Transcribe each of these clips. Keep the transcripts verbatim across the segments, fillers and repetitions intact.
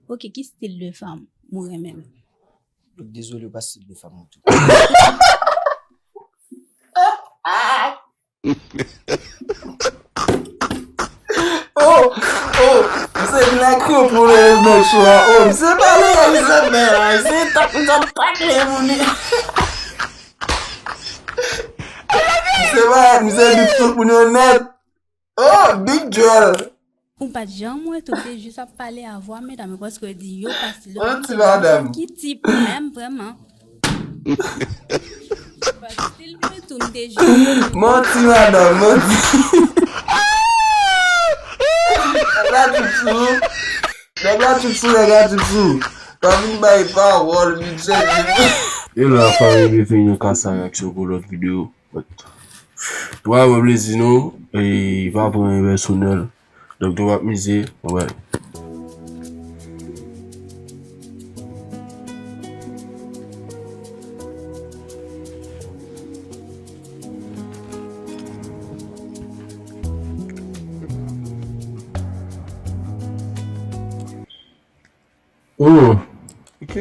Ok, ki stil de fanm ou renmen? Dezole, ou pa stil de fanm ou tou. Oh, oh, misye vin ak koup pou le nan chou a. Oh, misye pale, misye fè, misye tak, misye tak le moun. Misye ba, misye di tout moun yo nèt. Oh, big djòl. Ou pa t janm wè tou, te jis ap pale a vwa medam yo, paske di yo pa stil yo. Manti, madanm. Ki tip menm, vrèman? Ou pa stil mwen tou, m te jis. Manti, madanm, manti. Nèg la trip sou ou. Nèg la trip sou, nèg la trip sou. Pa vin bay pawòl, bidjè. E la, fanmi, bienveni nan Kasa Reaksyon pou lòt videyo. But, nou pa pran plezi nou, e pa pran anyen pèsonèl. Donk, nou p ap mize, bye bye. Oh, ok.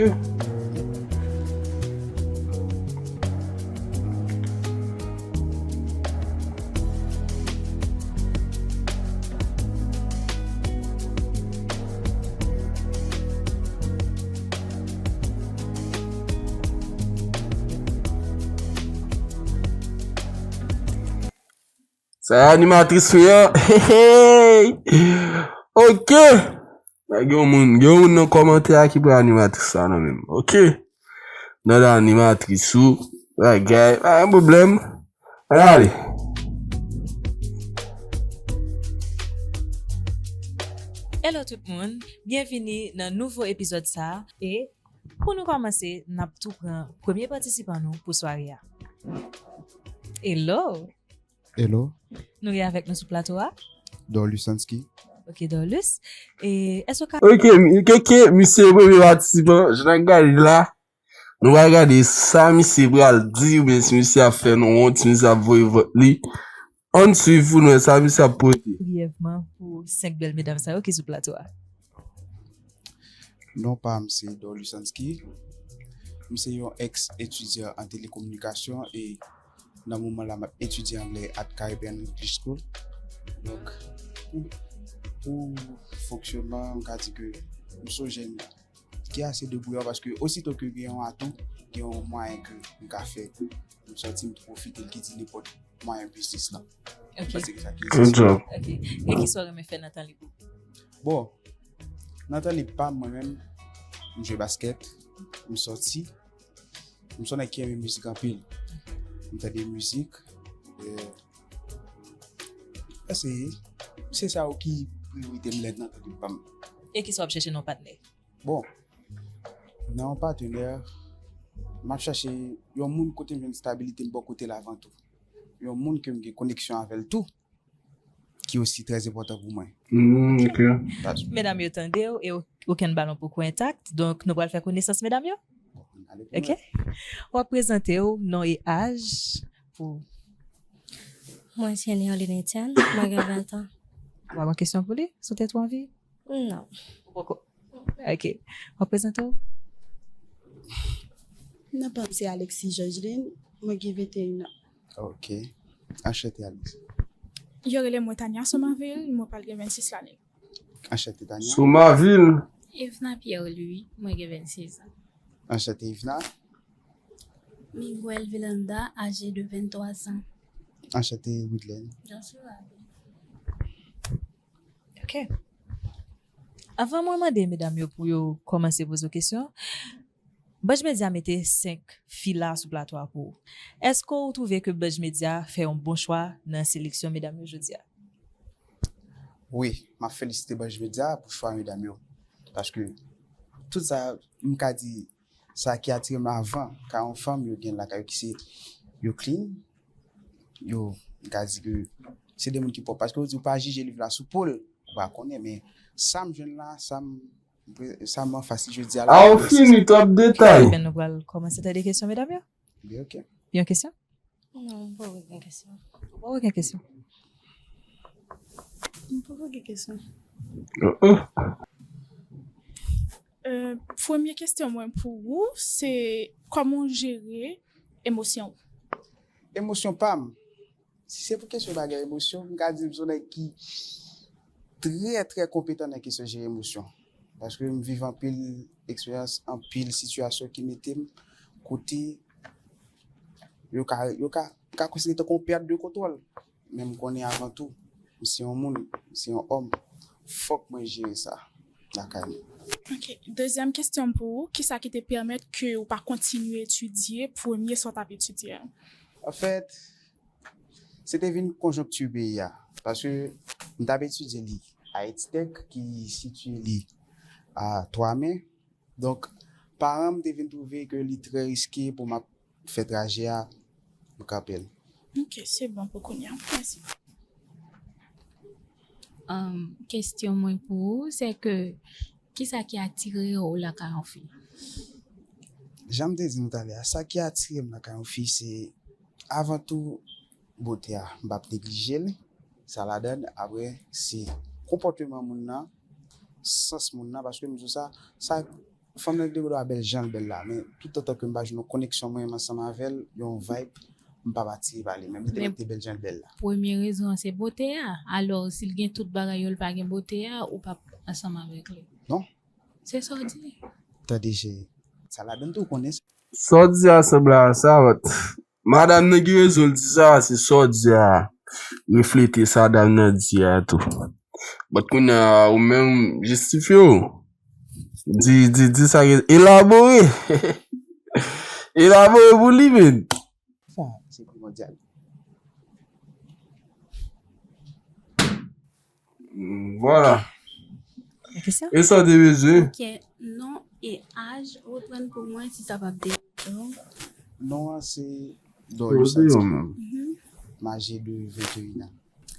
Sa e animatris mwen an. Hey, hey. Ok. Gen yon moun, gen yon moun nan kòmantè a ki pran animatris sa nan men m. Ok. Nan animatris ou. Bagay, pa gen pwoblèm. Ann ale. Hello tout moun, byenvini nan nouvo epizòd sa a. E pou nou kòmanse, n ap tou pran premye patisipan nou pou sware a. Hello! Hello. Nou gen avèk nou sou plato a? Dorlusanski. Ok, Dorlus. E èske w ka Ok, mi- Keke, misye premye patisipan, jan n ap gade la, nou pral gade sa misye pral di, oubyen si misye ap fè nou wont, si misye ap voye vant li. Ann swiv pou n wè sa misye ap pote. Briyèvman pou senk bèl medam sa yo ki sou plato a. Non pa m se Dorlusanski. M se yon ex etidyan an telekominikasyon e nan moman la m ap etidye anglè at Caribbean English School. Donk, pou, pou fonksyonman, m ka di ke m se yon jèn ki ase debouyan paske osito ke gen yon atou, gen yon mwayen ke m ka fè, m sòti m pwofite l ki di nenpòt mwayen biznis lan. Ok. Paske sa ki Good job. Ok. E kisa w renmen fè nan tan lib ou? Bon, nan tan lib pa m, mwen menm, m jwe baskèt, m sòti, m se yon nèg ki renmen mizik anpil. M tande mizik, e, èske se sa yo ki priyorite m lè nan tan lib pa m? E kisa w ap chèche nan yon patnè? Bon, nan yon patnè, m ap chache yon moun kote m jwenn stabilite m bò kote l avan tou. Yon moun ke m gen koneksyon avè l tou, ki osi trè enpòtan pou mwen. Mm, ok. That's Medam yo tande w e o- okenn balon poko entak, donk nou pral fè konesans medam yo. Bon, ale pou Ok. Mwen. W ap prezante w, non e aj pou Mwen se Néoline Etienne, mwen gen ven tan. W ap gen kesyon pou li sou tèt ou anvi? Non. Ou poko. Ok. W ap prezante w? Non pa m se Alexis Georgeline, mwen gen venteyen an. Ok. Anchante, Alexis. Yo rele mwen Tania Somaville, mwen pral gen vennsis lane. Anchante, Tania. Somaville. Evna Pierre Louis, mwen gen vennsis an. Anchante, Evna. Miguel Vilanda, âgé de vingt-trois ans. Anchante, Widlen. Joshua. Ok. Avan mwen mande medam yo pou yo kòmanse poze w kesyon, Budj Media mete senk fila sou plato a pou ou. Èske w twouve ke Budj Media fè yon bon chwa nan seleksyon medam yo jodi a? Wi, m ap felisite Budj Media pou chwa medam yo. Paske tout sa, m ka di, sa ki atire m avan ka yon fanm yo gen lakay yo ki se, yo clean, yo, m ka di ke se de moun ki pwòp. Paske yo di ou pa jije liv la sou po l, ou pa konnen, men sa m jwenn la, sa m, sa m anfas li jodi a la, A, ou fini, twòp detay. Ebyen, nou pral kòmanse tande kesyon medam yo. Ebyen, ok. Yon kesyon? Non, m poko gen kesyon. Ou poko gen kesyon? M poko gen kesyon. Uh-uh. Premye kesyon mwen pou ou, se kòman w jere emosyon w? Emosyon pa m. Si se pou kesyon bagay emosyon, m ka di m se yon nèg ki trè, trè konpetan nan kesyon jere emosyon. Paske m viv anpil eksperyans, anpil sitiyasyon ki mete m kote yo ka, yo ka, m ka konsidere tankou yon pèt de kontwòl. Men m konnen avan tou, m se yon moun, m se yon òm, fòk mwen jere sa lakay mwen. Ok. Dezyèm kesyon m pou ou, kisa ki te pèmèt ke ou pa kontinye etidye premye sa w t ap etidye a? Anfèt, se te vin konjonkti peyi a. Paske m t ap etidye li a Edtech ki sitiye li a Twamen. Donk, paran m te vin twouve ke li trè riske pou m ap fè trajè a, m kanpe l. Ok, se bon pou kounye a. Mèsi. Kesyon mwen pou ou, se ke kisa ki atire w lakay yon fi? Jan m te di nou talè a, sa ki atire m lakay yon fi, se avan tou bote a, m p ap neglije l, sa ladan, apre se konpòteman moun nan, sans moun nan, paske m di w sa, sa fanm nan te dwe bèl jan l bèl la, men tout antan ke m pa jwenn yon koneksyon mwen menm ansanm avè l, yon vibe, m p ap atire pa li, men m te mete bèl jan l bèl la. Premye rezon an se bote a. Alò, si l gen tout bagay yo, l pa gen bote a, ou p ap ansanm avèk li. Non. Se sa w di. Tande cheri. Sa ladan tou konnen sa. Sa w di a sanble a sa, but madanm nan gen rezon l di sa, se sa w di a reflete sa dam nan di a tou. But kounye a ou menm jistifye w. Di, di, di sa gen elabore. Elabore pou li menm. Sa se primòdyal. Vwala. Kesyon? E sa w te bezwen? Ok, non e aj, reprann pou mwen si sa p ap deranj ou. Non an se Kote yo menm? Mhm. M aje de venteyen an.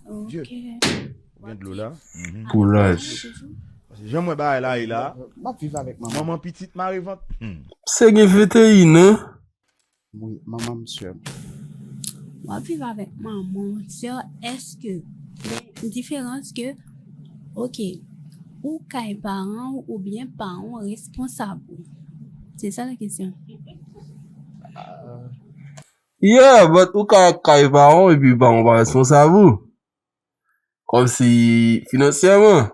Ok. Gen dlo la. Mhm. Kouraj. Jan mwen bagay la ye la. M ap viv avèk manman. Manman pitit mare vant. Hmm. Se gen venteyen an? Wi, manman m, sè m. W ap viv avèk manman w, sè w, èske gen diferans ke, ok, ou kay paran w oubyen paran w responsab ou? Se sa la kesyon. Yeah, but ou ka kay paran w epi paran w pa responsab ou. Kòmsi finansyèman.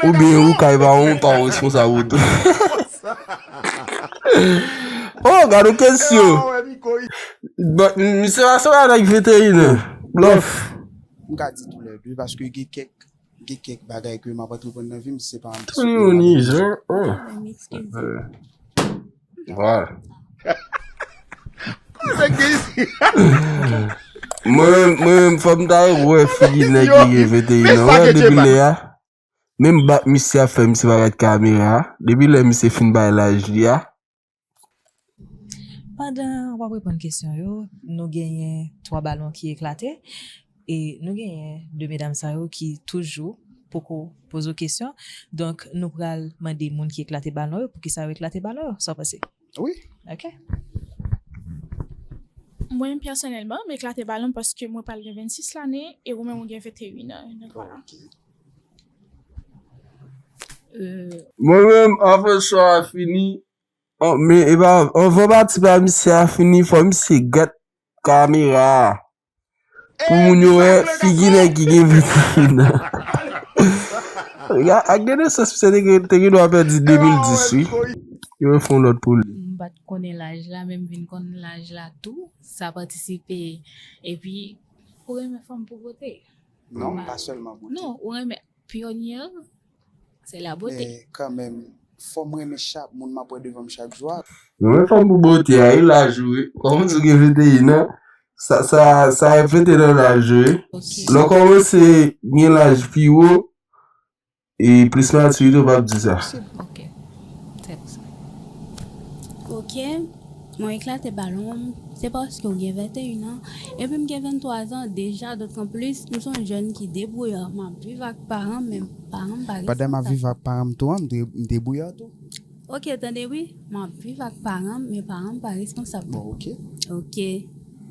Oubyen ou kay paran w, paran w responsab ou tou. Oh, gade yon kesyon. But misye pa sanble avèk venteyen an. Blòf. M ka di tou lè de paske gen kèk gen kèk bagay ke m ap antreprann nan vi m, se pa m ki Tony Onise, hein? Oh. Mwen m'excuse. Vwala. Kote ki isi? Mwen menm, mwen menm, fò m ta wè figi nèg ki gen venteyen an. Wè depi lè a. Menm bak misye ap fè misye pa gad kamera a. Depi lè misye fin bay laj li a. Pandan w ap reponn kesyon yo, nou genyen twa balon ki eklate. E nou genyen de medam sa yo ki toujou poko poze w kesyon. Donk, nou pral mande moun ki eklate balon yo poukisa yo eklate balon yo. Sa w panse? Wi. Ok. Mwen, pèsonèlman, m eklate balon paske mwen pral gen vennsis lane e ou menm ou gen venteyen an. Donk, vwala. Mwen menm, anvan show a fini, an, men e pa, anvan pati pa misye a fini, fò misye gad kamera a. Pou moun yo wè figi nèg ki gen venteyen an. Ak de nesans, misye te gen, te gen dwa pèdi de mil dis, wi. Yo fè yon lòt pou li. M pa t konnen laj la, men m vin konn laj la tou. Sa patisipe. Epi, ou renmen fanm pou bote? Non, pa sèlman bote. Non, ou renmen pyonye, se la bote. Men kanmenm, fò m renmen chak moun m ap wè devan m chak jou a. Mwen menm fanm pou bote a, e laj ou ye. Kòman di w gen venteyen an? Sa, sa, sa reflete nan laj ou ye. Lè w kòmanse gen laj pi wo, e plis matirite, w p ap di sa. Ok. Se pou sa. Ok. Mwen eklate balon m, se paske w gen venteyen an, epi m gen venntwa zan deja, donk anplis, m se yon jèn ki debouya, m ap viv ak paran m, men paran m pa responsab. Pandan m ap viv ak paran m tou an, m de- m debouya tou. Ok, tande wi, m ap viv ak paran m, men paran m pa responsab. Bon, ok. Ok,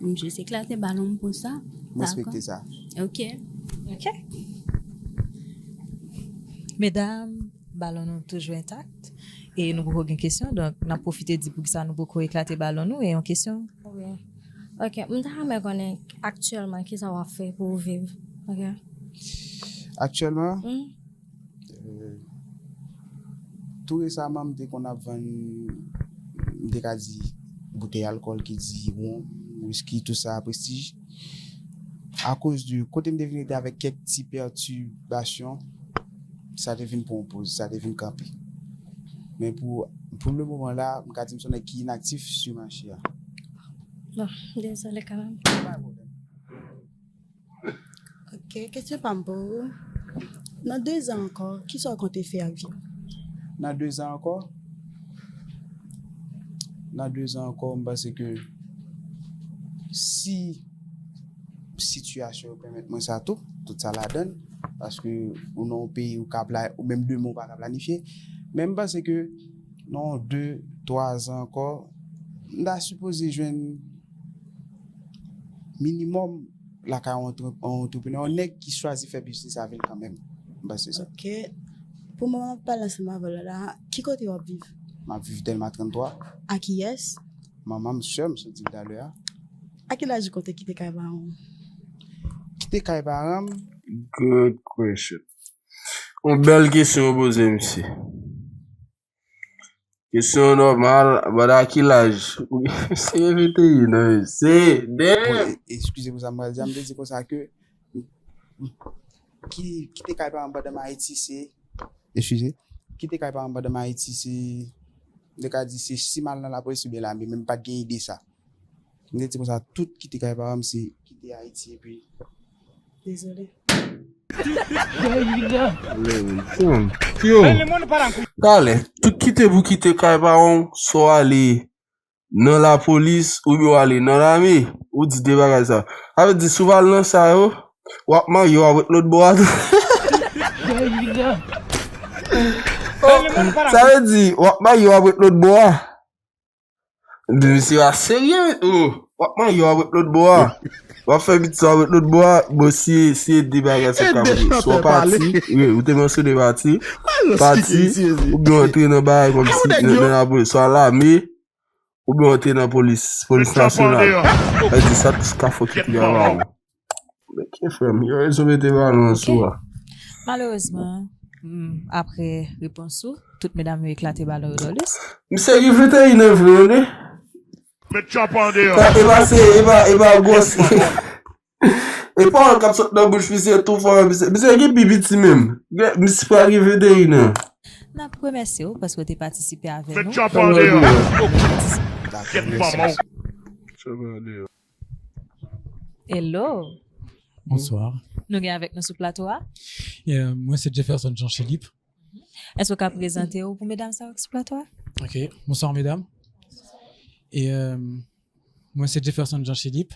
m jis eklate balon m pou sa. M respekte sa. Ok. Ok. Medam, Balon nou toujou entak. E nou poko gen kesyon, donk n ap pwofite di poukisa nou poko eklate balon nou e yon kesyon. Wi. Ok, m ta renmen konnen aktyèlman kisa w ap fè pou w viv. Ok. Aktyèlman, euh, tou resaman, m te konn ap vann, m te ka di, boutèy alkòl ki di won, wiski, tou sa, prestij. Akoz de kote m te vin rete avèk kèk ti pètibasyon, sa te vin pran yon poz, sa te vin kanpe. Men pou, pou le moman la, m ka di m se yon nèg ki inaktif sou mache a. Bon, dezole kanmenm. Pa gen pwoblèm. Ok, kesyon pa m pou ou. Nan dezan ankò, kisa w konte fè ak vi w? Nan dezan ankò? Nan dezan ankò, m panse ke si sitiyasyon yo pèmèt mwen sa tou, tout sa ladann, paske ou nan yon peyi ou ka pla, ou menm demen ou pa ka planifye. Men m panse ke nan yon de, twa zan ankò, m ta sipoze jwenn minimòm lakay yon antre- yon antreprenè, yon nèg ki chwazi fè biznis avè l kanmenm. M panse sa. Ok. Pou moman m ap pale ansanm avè w la, ki kote w ap viv? M ap viv Dèlma tranntwa. A kiyès? Manman m, sè m, sot di m talè a. A ki laj ou konte kite kay paran w? Kite kay paran m. Good question. Yon bèl kesyon w poze misye. Kesyon nòmal, banda ki laj? Se venteyen an, mesye. Damn! Eskize pou sa m pral di a, m te di konsa ke ki kite kay paran m pandan m Ayiti se, eskize, kite kay paran m pandan m Ayiti se, m te ka di se si m al nan lapolis oubyen lame, men m pa t gen ide sa. M te di konsa tout kite kay paran m se kite Ayiti epi. Dezole. Yo, talè, tout kite pou kite kay paran w, swa w ale nan lapolis oubyen w ale nan lame, ou di de bagay sa. Sa vle di si w al nan sa yo, w ap marye w ap ret lòt bò a tou. Sa vle di w ap marye w ap ret lòt bò a. Di misye a serye, oh, w ap marye w ap ret lòt bò a. W ap fè pitit w ap ret lòt bò a. Bon, si si e de bagay sa ka vini. Swa pati, wi, ou te mansyone pati, pati, oubyen w antre nan bagay kòmsi nan, nan lapolis, swa lame, oubyen w antre nan polis, polis nasyonal. Sa di sa tout ka fò ki pi avan. Men ke frè m, yo rezon mete balon an sou a. Malerezman, mm, apre repons ou, tout medam yo eklate balon yo dòlis. Misye gen venteyen an vre, wi. Met chòp an deyò. E pa se, e pa, e pa gwòs. E pawòl k ap sot nan bouch misye tou fò, misye, misye gen pi piti menm. Misye pa gen venteyen an. N ap remèsye w paske w te patisipe avè nou. Met chòp an deyò. Chòp an deyò. Hello. Bonsoir. Nou gen avèk nou sou plato a. Yeah, mwen se Jefferson Jean Philippe. Èske w ka prezante w pou medam sa yo ki sou plato a? Ok, bonsoir mesdames. Et euh, moi c'est Jefferson Jean Philippe.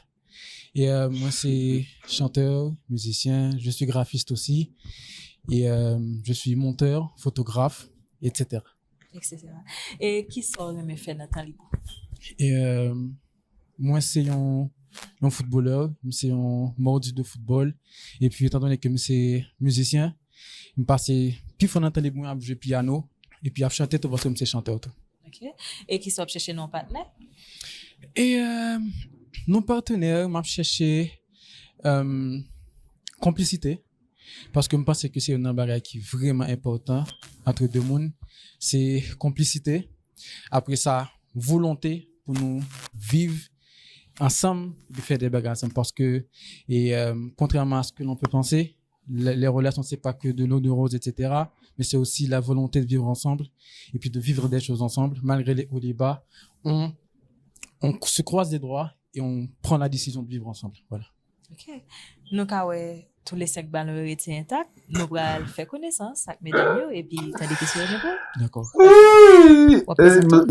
Et euh, moi c'est chanteur, musicien, je suis graphiste aussi. Et euh, je suis monteur, photographe, et cetera. Et cetera. E kisa w renmen fè nan tan lib ou? Et euh, mwen se yon yon foutbolè, m se yon mordu de football. Epi etan done ke m se mizisyen, m pase pi fò nan tan lib mwen ap jwe piyano epi ap chante tou paske m se chantè tou. Ok. E kisa w ap chèche nan yon patnè? E euh, nan patnè, m ap chèche euh, konplisite. Paske m panse ke se youn nan bagay ki vrèman enpòtan antre de moun, se konplisite. Apre sa, volonte pou nou viv ansanm epi fè de bagay ansanm. Paske, e, euh, contrairement à ce que l'on peut penser, les, les relations, c'est pas que de l'eau de rose, et cetera. Mais c'est aussi la volonté de vivre ensemble et puis de vivre des choses ensemble, malgré les hauts et les bas. On, on se croise les doigts et on prend la décision de vivre ensemble. Voilà. Ok. Nou ka wè tou le senk balon yo rete entak. Nou pral fè konesans ak medam yo epi tande kesyon yo gen pou. Dakò.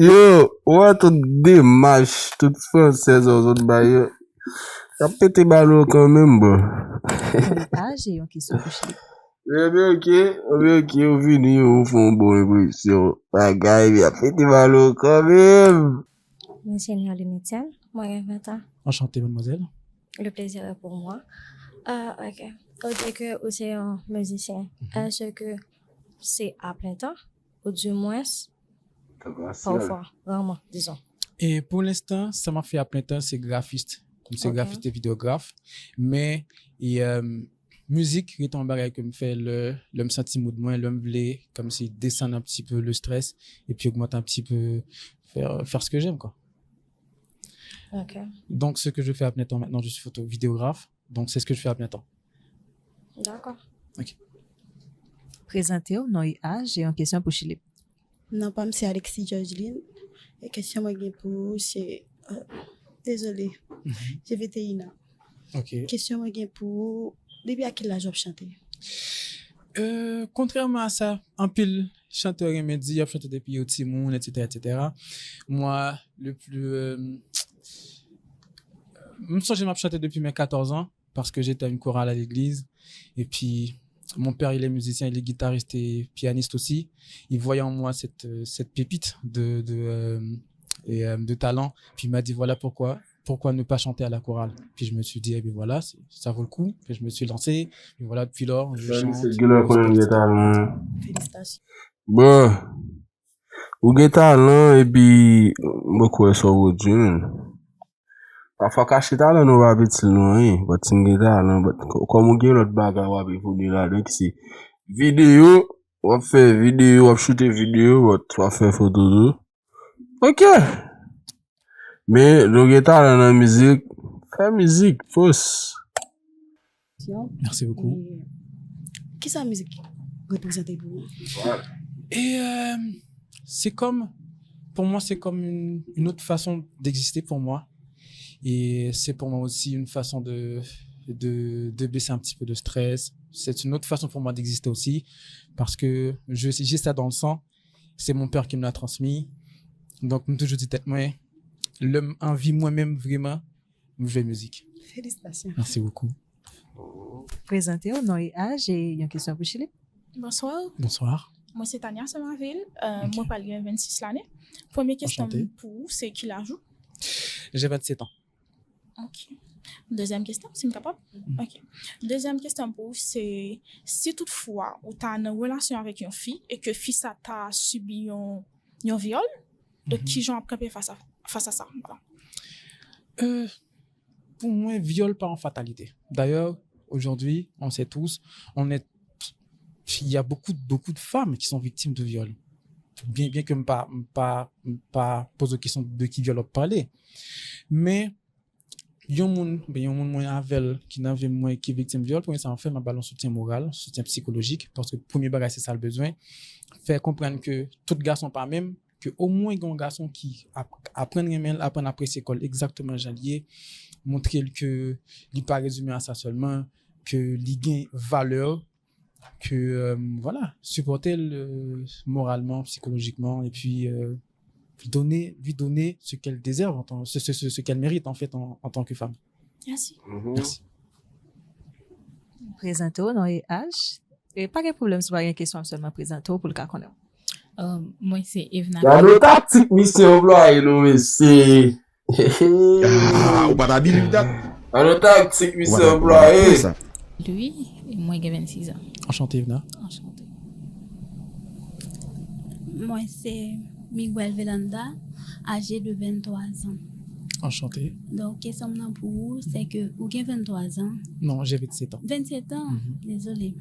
Yo, ou wè tout demach, tout fransèz yo zot bay yo. Y ap pete balon kanmenm, bro. Aje yon kesyon pou Chili. Ebyen, ok, ebyen, ok, ou vini, ou fè yon bon enpresyon. Bagay, y ap pete balon kanmenm. Mwen se Nerline Etienne, mwen gen ven tan. Enchanté, mademoiselle. Le plaisir est pour moi. Ah, ok. Ou di ke ou se yon mizisyen. Èske C'est à plein temps, ou du moins, Temps partiel. Parfois, rarement, disons. E pou lenstan, sa m ap fè a plen tan, se grafis. M se Ok. grafis e videograf. Men, e, euh, mizik rete yon bagay ke m fè lè, lè m santi mood mwen, lè m vle, kòmsi desann un petit peu le stress, epi ogmante un petit peu, faire, faire ce que j'aime, quoi. Ok. Donc, ce que je fais à plein temps maintenant, je suis photo, vidéographe. Donc, c'est ce que je fais à plein temps. D'accord. Prezante w, non e aj, e yon kesyon pou Chilip. Non pa m se Alexis Georgeline. E kesyon mwen gen pou ou se, euh, désolé, je vais te Ina. Ok. Kesyon mwen gen pou ou, depi a ki laj w ap chante? Euh, kontrèman a sa, anpil chantè renmen di y ap chante depi yo timoun, et cetera, et cetera. Moi, le plus, euh, m sonje m ap chante depi mes quatorze ans, parce que j'étais à une chorale à l'église. Et puis, mon père, il est musicien, il est guitariste et pianiste aussi. Il voyait en moi cette, euh, cette pépite de, de, euh, et, euh, de talent. Puis il m'a dit, voilà pourquoi, pourquoi ne pas chanter à la chorale. Puis je me suis dit, eh bien voilà, c'est- ça vaut le coup. Puis je me suis lancé. Et voilà, depuis lors, je Fè chante. misye gen lè konnen gen talan. Felisitasyon. Bon, ou gen talan epi m kwè sa w pwodui menm. Pafwa kache talan nou pa piti nou anyen, but si n gen talan, but kò- kòm ou gen lòt bagay w ap evolye ladan ki se videyo, w ap fè videyo, w ap choute videyo, but w ap fè foto tou. Ok. Men, nou gen talan nan mizik, fè mizik, fòs. Merci beaucoup. Kisa mizik reprezante pou ou? Et euh, c'est comme, pour moi, c'est comme une, une autre façon d'exister pour moi. Et c'est pour moi aussi une façon de, de, de baisser un petit peu de stress. C'est une autre façon pour moi d'exister aussi. Parce que je- j'ai ça dans le sang. C'est mon père qui me l'a transmis. Donc, m toujou di tèt mwen, lè m anvi mwen menm vreman, m jwe mizik. Felisitasyon. Merci beaucoup. Prezante w, non e aj, e yon kesyon pou Chilip. Bonswa. Bonsoir. Mwen se Tania Samaville. Euh, Ok. Mwen pral gen vennsis lane. Premye kesyon Enchanté. Pou ou se ki laj ou? J'ai vingt-sept ans. Ok. Dezyèm kesyon, si m kapab? Ok. Dezyèm kesyon pou ou se, si toutfwa ou ta nan relasyon avèk yon fi e ke fi sa ta sibi yon, yon vyòl, donk ki jan w ap kanpe fas a, fas a sa? Voilà. Euh, pour moi, viol pas en fatalité. D'ailleurs, aujourd'hui, on sait tous, on est, il y a beaucoup, beaucoup de femmes qui sont victimes de viol. Bien, bien que je ne pas, pas, pas poser la question de qui viol on parler. Mais, yon moun, ben, yon moun mwen avèl ki nan vi mwen ki viktim vyòl, premye sa m fè, m ap ba l yon soutyen moral, soutyen psikolojik, paske premye bagay se sa l bezwen. Fè konprann ke tout gason pa menm, ke omwen gen yon gason ki ap, aprann renmen l, aprann apresye kò l egzakteman jan l ye, montre l ke li pa rezime a sa sèlman, ke li gen valè, ke, euh, voilà, sipòte l, euh, moralman, psikolojikman, epi, euh, donner, lui donner ce qu'elle déserve, en tant, ce, ce, ce, ce qu'elle mérite en fait en, en tant que femme. Merci. Merci. Prezante w, non e aj. E pa gen pwoblèm si w pa gen kesyon, ap sèlman prezante w pou l ka konnen w. Euh, mwen se Evna. Gade taktik misye anplwaye nou mesye. Ah, ou pa ta believe that? Gade taktik misye anplwaye. Sa. Louis, e mwen gen vennsis an. Enchanté, Evna. Enchanté. Mwen se Miguel Velanda, âgé de vingt-trois ans. Enchanté. Donc, kesyon m nan pou ou, se ke ou gen vingt-trois ans. Non, j'ai vingt-sept ans. Vingt-sept ans? Désolé.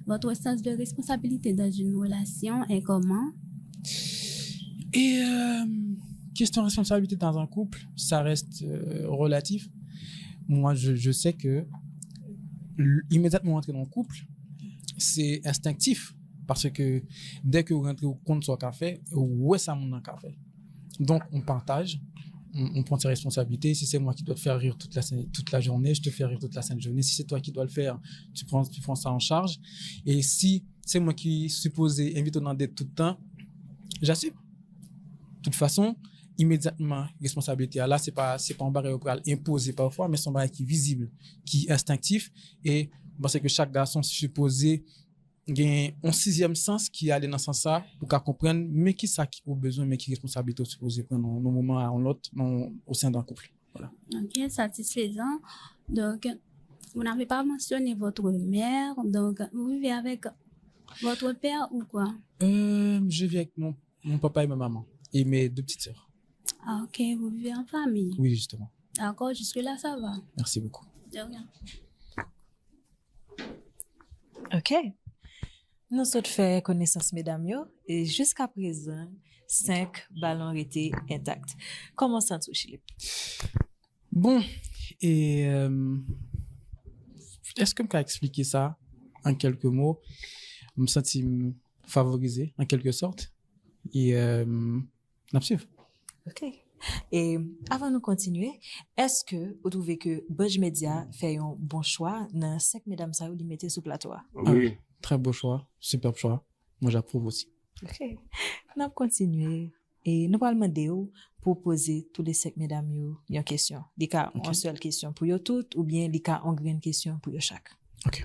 Votre sens de responsabilité dans une relation est comment? Et euh, question responsabilité dans un couple, ça reste euh, relatif. Moi, je, je sais que l- immédiatement rentrer dans le couple, c'est instinctif. Parce que dès que vous rentrez, vous comprenez ce qu'on fait, vous savez ce qu'on fait. Donc, on partage, on, on prend ses responsabilités. Si c'est moi qui dois te faire rire toute la, toute la journée, je te fais rire toute la sainte journée. Si c'est toi qui dois le faire, tu prends, tu prends ça en charge. Et si c'est moi qui supposé inviter dans date tout le temps, j'assume. De toute façon, imedyatman, responsablite a la, se pa, se pa yon bagay yo pral enpoze pafwa, men se yon bagay ki vizib, ki enstanktif, e m panse ke chak gason sipoze gen yon sizyèm sans ki ale nan sans sa, pou ka konprann men kisa ki ou bezwen, men ki responsablite ou sipoze pran nan yon moman a yon lòt, nan, au sein d'un couple. Voilà. Ok, satisfaisant. Donc, vous n'avez pas mentionné votre mère. Donc, vous vivez avec Votre père ou quoi? Euh, je vis avec mon, mon papa et ma maman et mes deux petites sœurs. Ah, ok, vous vivez en famille. Oui, justement. D'accord, jusque-là, ça va. Merci beaucoup. De rien. Ok. Nou sot fè konesans medam yo e jiska prezan, senk balon rete entak. Kòman w santi w, Chilip? Bon, e euh, èske m ka eksplike sa an kèlke mo? M santi m favorize an kèlke sòt. E euh, n ap swiv. Ok. E avan nou kontinye, èske ou twouve ke Bunch Media fè yon bon chwa nan senk medam sa yo li mete sou plato a? Wi. Très beau choix, superbe choix. Moi, j'approuve aussi. Ok. N ap kontinye. E nou pral mande w pou w poze tou le senk medam yo yon kesyon. Li ka Ok. Yon sèl kesyon pou yo tout, oubyen li ka yon grenn kesyon pou yo chak. Ok.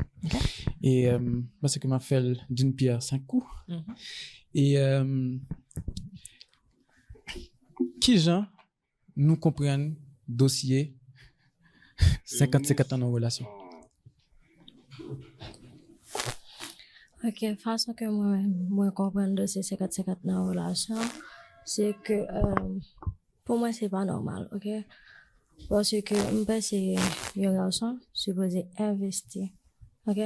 E euh, m panse ke m ap fè l d'une pierre cinq coups. Mhm. E euh, kijan nou konprann dosye senkant senkant nan yon relasyon? Ok, fason ke mwen, mwen konprann dosye senkant senkant nan relasyon, se ke euh, pou mwen se pa nòmal, ok? Paske m panse yon gason sipoze envesti, ok?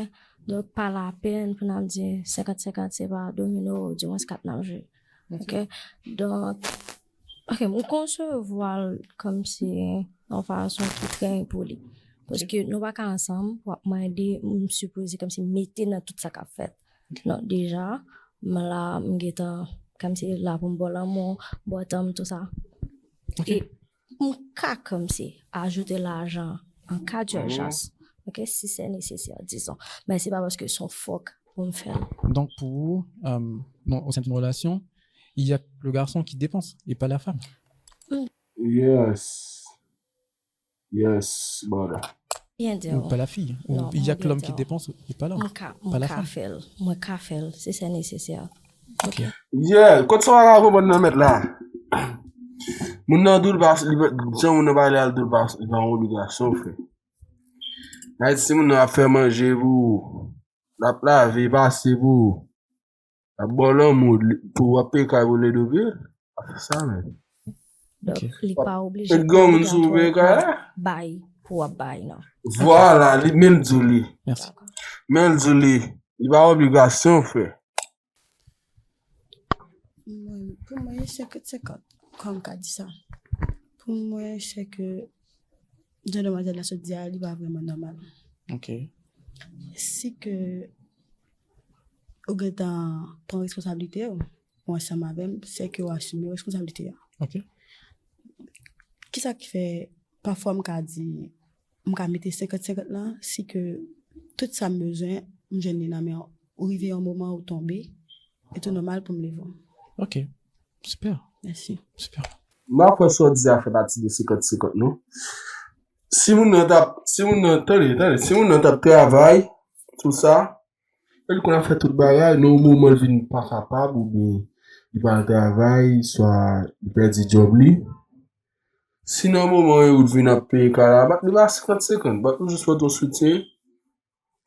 Donk pa lapenn pou n ap di senkant senkant se pa domino, di mwen kat n ap jwe, ok? Donk, ok, m konsevwa l kòmsi yon fason ki trè enpoli. Paske nou pa ka ansanm, w ap mande m sipoze kòmsi mete nan tout sa k ap fèt. Non, deja, m la, m gentan, kòmsi la pou m ba w lanmou, ba w tan m, tou sa. Ok. E m ka kòmsi ajoute lajan an ka di ijans, ok, si se nesesè, dizon. Men se pa paske se yon fòk pou m fè l. Donc, pour vous, euh, non, au sein d'une relation, il y a le garçon qui dépense et pas la femme. Yes. Yes, brother. Byen di Ou w. Pas la fille. Ou Non, il y a mwen que l'homme qui byen di w. Dépense et pas l'homme. Mwen ka, Pas mwen la ka femme. Fè l. Mwen ka fè l. Se sa nesesè. Ok. Yeah, kot sa w ka konprann nan mèt la? Moun nan dou l pa, li pa, jan moun nan pale al dou l pa, li pa yon obligasyon, frè. Ayiti, si moun nan ap fè manje pou ou, l ap lave, pase pou ou, l ap ba w lanmou, li- pou w ap peye kay pou l ede w peye l, ap fè sa menm. Donk, Ok. li pa oblije Met granmoun sou peye kay la? Bay pou w ap bay, non. Vwala, li menm di w li. Merci. Men l di w li, li pa obligasyon, frè. Mwen, pou mwen, senkant senkant, kòm ka di sa. Pou mwen, se ke jan demwazèl la sot di a, li pa vrèman nòmal. Ok. Si ke ou gentan pran responsablite w, ou ansanm avè m, se ke w asime responsablite a. Ok. Kisa ki fè, pafwa m ka di, m ka mete senkant senkant lan, si ke tout sa m bezwen, m jwenn li nan men w. Ou rive yon moman ou tonbe, e tou nòmal pou m leve w. Ok. Super. Mèsi. Super. M pa kwè sa w di a fè pati de senkant senkant non. Si moun nan t ap, si moun nan, tande, tande, si moun nan t ap travay, tou sa, e l konn ap fè tout bagay, nan yon moman l vin pa kapab, oubyen li pa al travay, swa li pèdi djòb li. Si nan moman yo ou vin ap peye kay la, bat li pa senkant senkant, bat li jis pote yon soutyen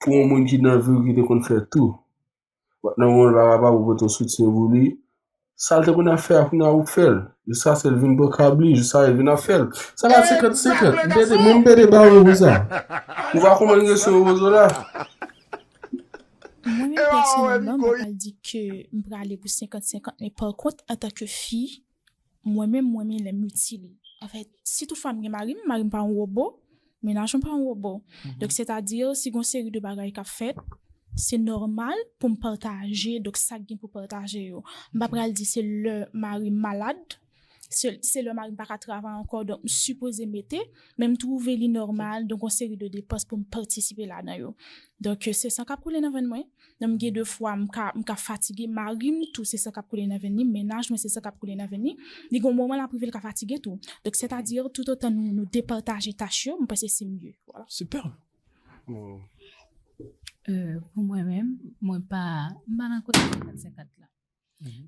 pou yon moun ki nan vi w ki te konn fè tou. Bat nan moman l pa kapab ou pote yon soutyen pou li, sa l te konn ap fè a, kounye a ou fè l. Jiskaske l vin pran kab li, jiskaske l vin ap fè l. Sa pa senkant senkant. M pede, mwen m pede ba ou pou sa. Ou pa konprann kesyon yo poze w la? Mwen menm pèsonèlman, m pa pral di ke m prale pou senkant senkant, men pa kont, antanke fi, mwen menm, mwen menm lè m itil. Anfèt, si toutfwa m gen mari m, mari m pa yon wobo, mennaj mwen pa yon wobo. Donk, sètadi, si gon seri de bagay k ap fèt, se nòmal pou m pataje, donk, sa k gen pou pataje yo. M pa pral di se lè mari m malad, se, se lè mari m pa ka travay ankò, donk, m sipoze mete, men m twouve li nòmal, donk, yon seri de depans pou m patisipe ladan yo. Donk, se san k ap koule nan venn mwen. Donk, m gen de fwa, m ka, m ka fatige, mari m tou, se san k ap koule nan venn li, mennaj mwen, se san k ap koule nan venn li. Li gen yon moman l ap rive, l ka fatige tou. Donk, sètadi, toutotan nou, nou depataje tach yo, m panse se mye. Vwala. Super. Euh, pou mwen menm, mwen pa, m pa nan kote senkant senkant la.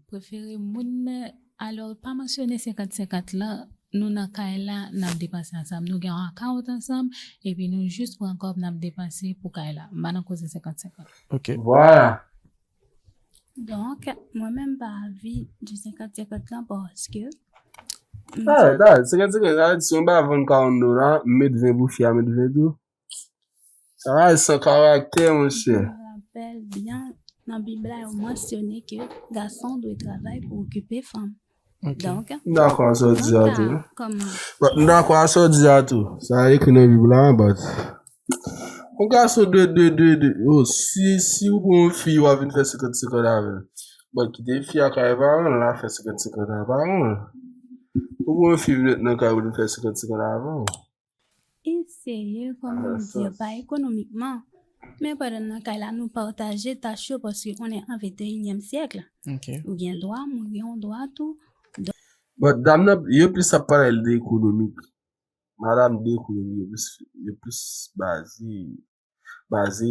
Prefere moun nan, alò, pa mansyone senkant senkant la, nou nan kay la, n ap depanse ansanm. Nou gen yon akawont ansanm, epi nou jis pran kòb, n ap depanse pou kay la. M pa nan koze senkant senkant. Ok. Vwala. Donk, mwen menm pa avi di senkant senkant lan paske m Alright, alright. Senkant senkant, sa vle di si mwen ba vann karant dola, m met ven pou fi a, met ven tou. Sa va san karaktè, monchè. Mwen rapèl byen, nan Bib la, yo mansyone ke gason dwe travay pou okipe fanm. Donk, Dakò, sa w di a tou. But m dakò a sa w di a tou. Sa ekri nan Bib la, but yon gason dwe, dwe, dwe, dwe, yo, si, si ou pran yon fi, w ap vin fè senkant senkant avè l. But kite fi a kay paran l, l a fè senkant senkant a paran l. Ou pran yon fi vin ret nan kay ou vin fè senkant senkant avè w. Eseye, kòman di, pa ekonomikman. Men pandan nan kay la, nou pataje tach yo paske on est en vingt et unième siècle. Ou gen dwa, mwen gen yon dwa tou. But dam nan, yo plis ap pale de ekonomik. Madanm de ekonomik, yo plis, yo plis baze, baze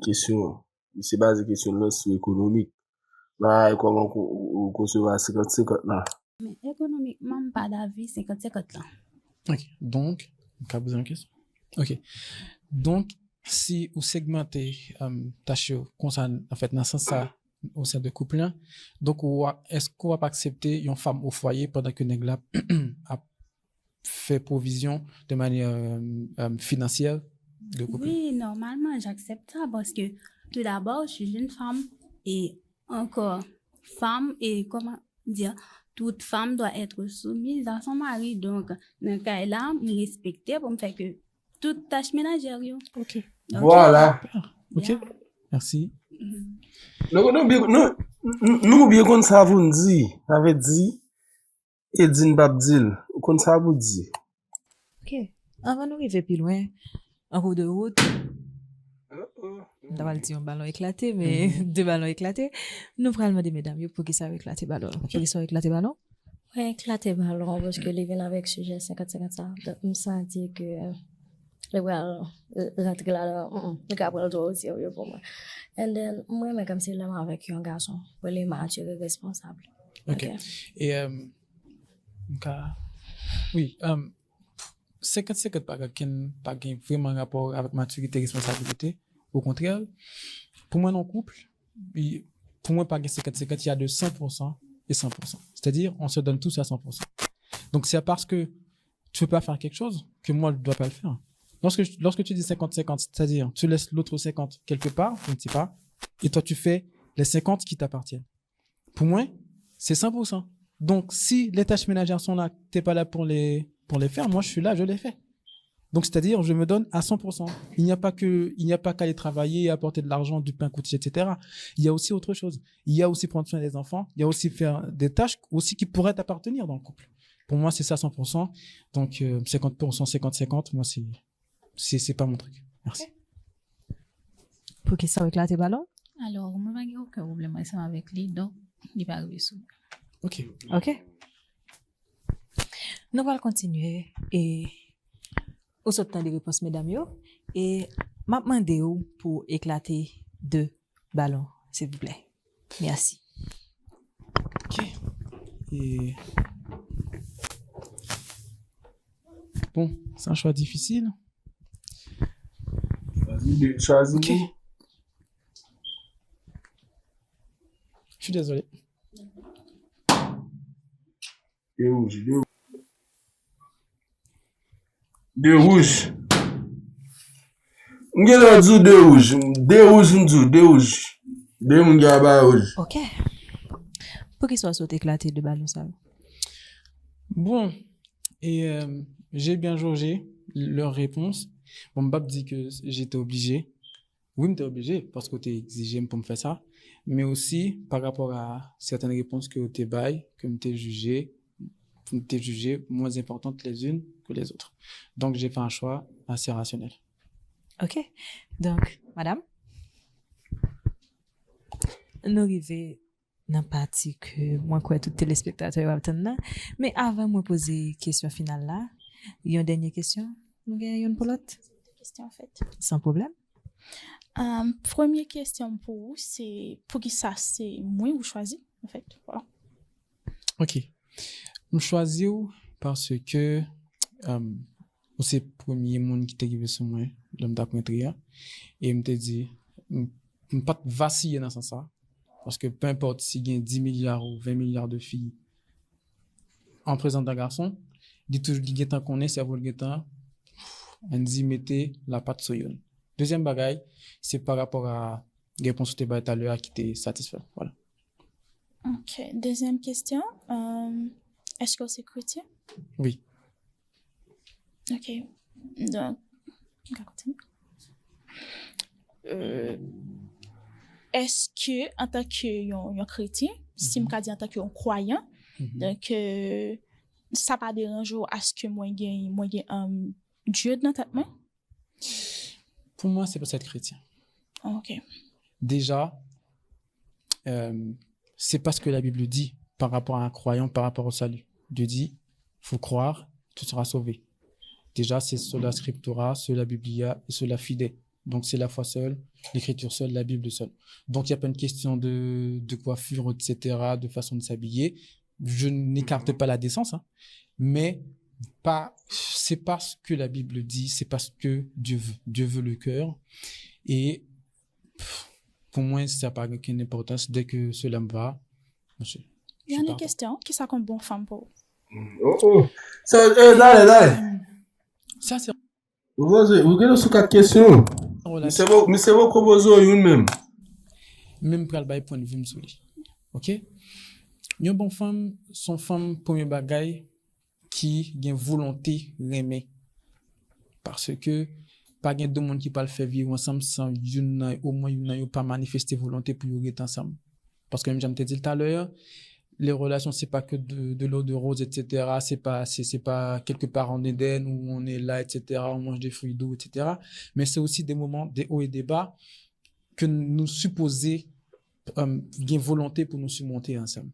kesyon an. Misye baze kesyon nan sou ekonomik. Bagay kòman ou konsevwa senkant senkant la. Men ekonomikman, m pa davi senkant senkant lan. Ok, donk, m ka poze yon kesyon? Ok. Donk, si ou segmante um, tach yo konsa, anfèt, nan sans sa, o sen de koup lan, donk, ou, èske w ap aksepte yon fanm o fwaye pandan ke nèg la ap fè pwovizyon de manyè um, finansyè de koup lan? Oui, normalement, j'accepte ça parce que tout d'abord, je suis une femme et encore femme et comment dire, toute femme doit être soumise à son mari. Donc, nan kay la, m respekte pou m fè ke tout tach menajè yo. Ok. Voilà. Ok. Merci. Nou, nou, byen- nou, nou, nou byen konn sa pou n di. Sa vle di, e di n p ap di l. Ou konn sa pou di. Ok. Anvan nou rive pi lwen, an kou de wout, m ta pral di yon balon eklate, men de balon eklate. Nou pral mande medam yo poukisa yo eklate balon. Poukisa yo eklate balon? Mwen eklate balon paske li vin avèk sijè senkant senkant sa. Donk, m santi ke li pral rantre ladan, mm, li ka pran l twò o serye pou mwen. And then, mwen renmen kòmsi lè m avèk yon gason, pou li mature, responsab. Ok. E, euh, m ka, wi, euh, senkant senkant pa gen, pa gen vrèman rapò avèk matirite, responsabilite. Okontrè, pou mwen, nan koup, pou mwen, pa gen senkant senkant, il y a de cent pour cent et cent pour cent. C'est-à-dire, on se donne tous à cent pour cent. Donc, c'est parce que tu veux pas faire quelque chose que moi, je ne dois pas le faire. Lorsque, lorsque tu dis cinquante cinquante, c'est-à-dire tu laisses l'autre cinquante quelque part, je ne sais pas, et toi tu fais les cinquante qui t'appartiennent. Pour moi, c'est cent pour cent. Donc, si les tâches ménagères sont là, t'es pas là pour les, pour les faire, moi je suis là, je les fais. Donc, c'est-à-dire, je me donne à cent pour cent. Il n'y a pas que, il n'y a pas qu'aller travailler et apporter de l'argent, du pain, couture, et cetera. Il y a aussi autre chose. Il y a aussi prendre soin des enfants, il y a aussi faire des tâches aussi qui pourraient t'appartenir dans le couple. Pour moi, c'est ça cent pour cent. Donc, euh, cinquante pour cent, cinquante cinquante, moi, c'est, c'est, c'est pas mon truc. Merci. Poukisa w eklate balon? Alò, mwen pa gen okenn pwoblèm ansanm avèk li, donk, li pa rive sou mwen. Ok. Ok. Nou pral kontinye e ou sot tande repons medam yo e m ap mande w pou eklate de balon, silvouplè. Mèsi. Ok. E... Bon, c'est un choix difficile. Chwazi de, chwazi Ok. de. Je suis désolé. De wouj, de wouj. De wouj. M gen lè di w de wouj. De wouj, m di w, de wouj. De moun ki aba wouj. Ok. Poukisa w sot eklate de balon sa yo? Bon, et euh, j'ai bien jaugé leur réponse. Bon, m p ap di ke j'étais obligé. Wi, m te oblije, paske w te egzije m pou m fè sa, men osi pa rapò a sèten repons ke w te bay, ke m te jije, m te jije moins importantes les unes que les autres. Donc, j'ai fait un choix assez rationnel. Ok. Donk, madam, nou rive nan pati ke mwen kwè tout telespektatè yo ap tann nan. Men avan mwen poze kesyon final la, yon dènye kesyon, nou gen youn pou lòt? Kesyon, an fèt. San pwoblèm. Um, premye kesyon pou ou, se poukisa se mwen ou chwazi, an fèt. Voilà. Ok. M chwazi w paske um, ou se premye moun ki te rive sou mwen lè m t ap rantre a. E m te di, m, m pa t vasiye nan sans sa. Paske peu importe si gen dis milya ou ven milya de fi an prezans de gason, li toujou li gentan konnen sèvo l gentan, ann di, mete lapat sou youn. Dezyèm bagay, se pa rapò a repons ou te bay talè a ki te satisfè. Vwala. Ok. Dezyèm kesyon, euh, èske w se kretyen? Wi. Ok. Donk, m ka kontinye. Euh, èske antanke yon, yon kretyen, si m ka di antanke yon kwayan, donk, euh, sa pa deranje w aske mwen gen, mwen gen um, Dye nan tèt mwen? Pou mwen, se pa sèt kretyen. Ok. Déjà, euh, c'est pas ce que la Bible dit par rapport à un croyant, par rapport au salut. Dieu dit, faut croire, tu seras sauvé. Déjà, c'est sola scriptura, sola Biblia et sola fide. Donc, c'est la foi seule, l'écriture seule, la Bible seule. Donc, il n'y a pas une question de, de coiffure, et cetera, de façon de s'habiller. Je n'écarte pas la décence, hein, mais pas, c'est pas ce que la Bible dit, c'est pas ce que Dieu veut. Dieu veut le cœur. Et pff, pour moi, ça n'a pas aucune importance. Dès que cela me va, monsieur. Dènye kesyon, kisa konn bon fanm pou ou? Oh, oh. Sa, eh, dale, dale. Ça, c'est Ou poze, ou gen sou kat kesyon. en Misye relation. Bo- misye poko poze w youn menm. Men m pral bay pwennvi m sou li. Ok? Yon bon fanm, se yon fanm, premye bagay, ki gen volonte renmen. Paske pa gen de moun ki pral fè vi yo ansanm san youn nan, omwen youn nan yo pa manifeste volonte pou yo ret ansanm. Paske menm jan m te di l talè a, les relations, c'est pas que de, de l'eau de rose, et cetera. C'est pas, c'est, c'est pas quelque part en Éden où on est là, et cetera. On mange des fruits doux, et cetera. Mais c'est aussi des moments, des hauts et des bas que nous supposons euh, gen volonte pou nou simonte ansanm.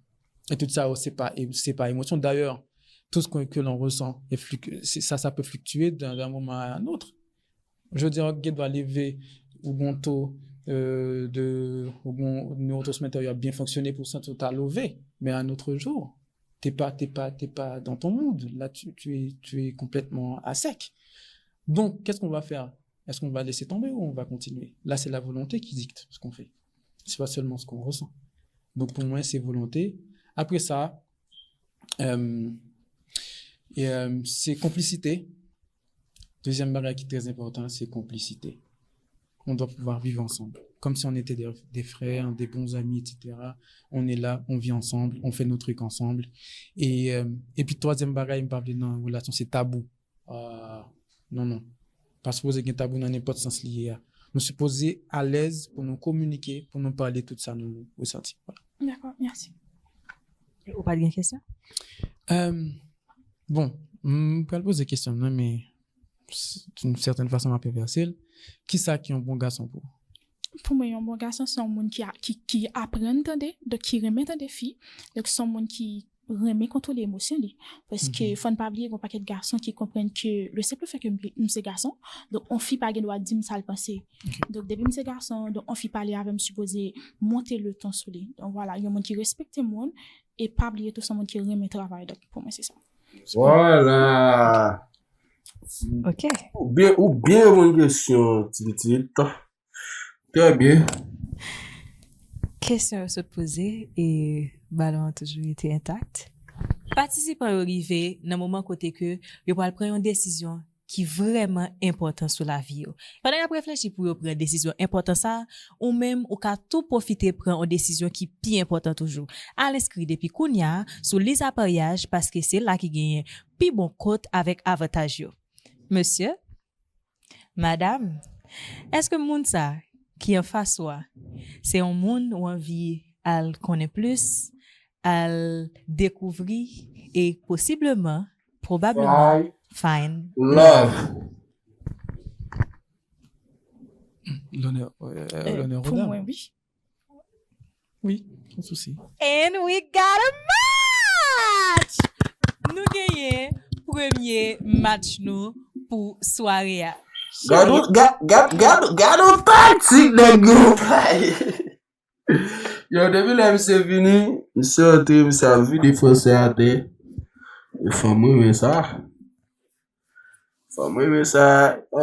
Et tout ça, c'est pas, c'est pas émotion. D'ailleurs, tout ce que, que l'on ressent, est fluc- c'est- ça, ça peut fluctuer d'un d'un moment à un autre. Je veux dire, gen dwa leve ou gon to euh, de ou gon neurotransmetteurs yo ap bien fonctionner pour ça, tout à lever. Mais un autre jour, t'es pas, t'es pas, t'es pas dans ton mood. Là, tu, tu es, tu es complètement à sec. Donc, qu'est-ce qu'on va faire? Est-ce qu'on va laisser tomber ou on va continuer? Là, c'est la volonté qui dicte ce qu'on fait. C'est pas seulement ce qu'on ressent. Donc, pour moi, c'est volonté. Après ça, euh, et, euh, c'est complicité. Deuxième bagay qui est très important, c'est complicité. On doit pouvoir vivre ensemble, comme si on était des, des frères, des bons amis, et cetera. On est là, on vit ensemble, on fait nos trucs ensemble. Et, euh, et puis, troisième bagay, m pa vle nan relasyon, c'est tabou. Ah, non, non. Pa sipoze gen tabou nan nenpòt sans li ye a. Nou sipoze alèz pou nou kominike, pou nou pale tout sa nou resanti. Voilà. Dakò, mèsi. Ou pa t gen kesyon? Euh, bon, m pral poze kesyon nan, men d'une certaine façon, m ap envèse l. Kisa ki yon bon gason pou ou? Pou mwen, yon bon gason, se yon moun ki, a- ki, ki aprann tande, donk ki renmen tande fi, donk se yon moun ki renmen kontwole emosyon li. Paske fò n pa bliye, gen yon pakèt gason ki konprann ke le simple fait que m, m se gason, donk yon fi pa gen dwa di m sa l panse. Donk depi m se gason, donk yon fi pale avè m, sipoze monte le ton sou li. Donk vwala, yon moun ki respekte moun, e pa bliye tou se yon moun ki renmen travay. Donk pou mwen se sa. Vwala. Ok. Ou byen, ou byen reponn kesyon, Titit. Trè byen. Kesyon yo sot poze e balon an toujou rete entak. Patisipan yo rive nan moman kote ke yo pral pran yon desizyon ki vrèman enpòtan sou lavi yo. Pandan y ap reflechi pou yo pran desizyon enpòtan sa a, ou menm ou ka tou pwofite pran yon desizyon ki pi enpòtan toujou. Al enskri depi kounye a sou lis aparyaj paske se la ki genyen pi bon kot avèk avantaj yo. Mesye, Madam, èske moun sa ki anfas ou a, se yon moun ou anvi al konnen plis, al dekouvri e posibleman, pwobableman, Find find love. L'honneur, euh, Euh, l'honneur aux Pou dames. Mwen, wi. Oui, sans souci. And we got a match! Nou genyen premye match nou pou sware a. Gad ou, gad, gad, gad, gad ou taktik nèg yo bay. Yo, depi lè misye vini, misye antre, misye ap vide fransè atè. E fanm renmen sa. Fanm renmen sa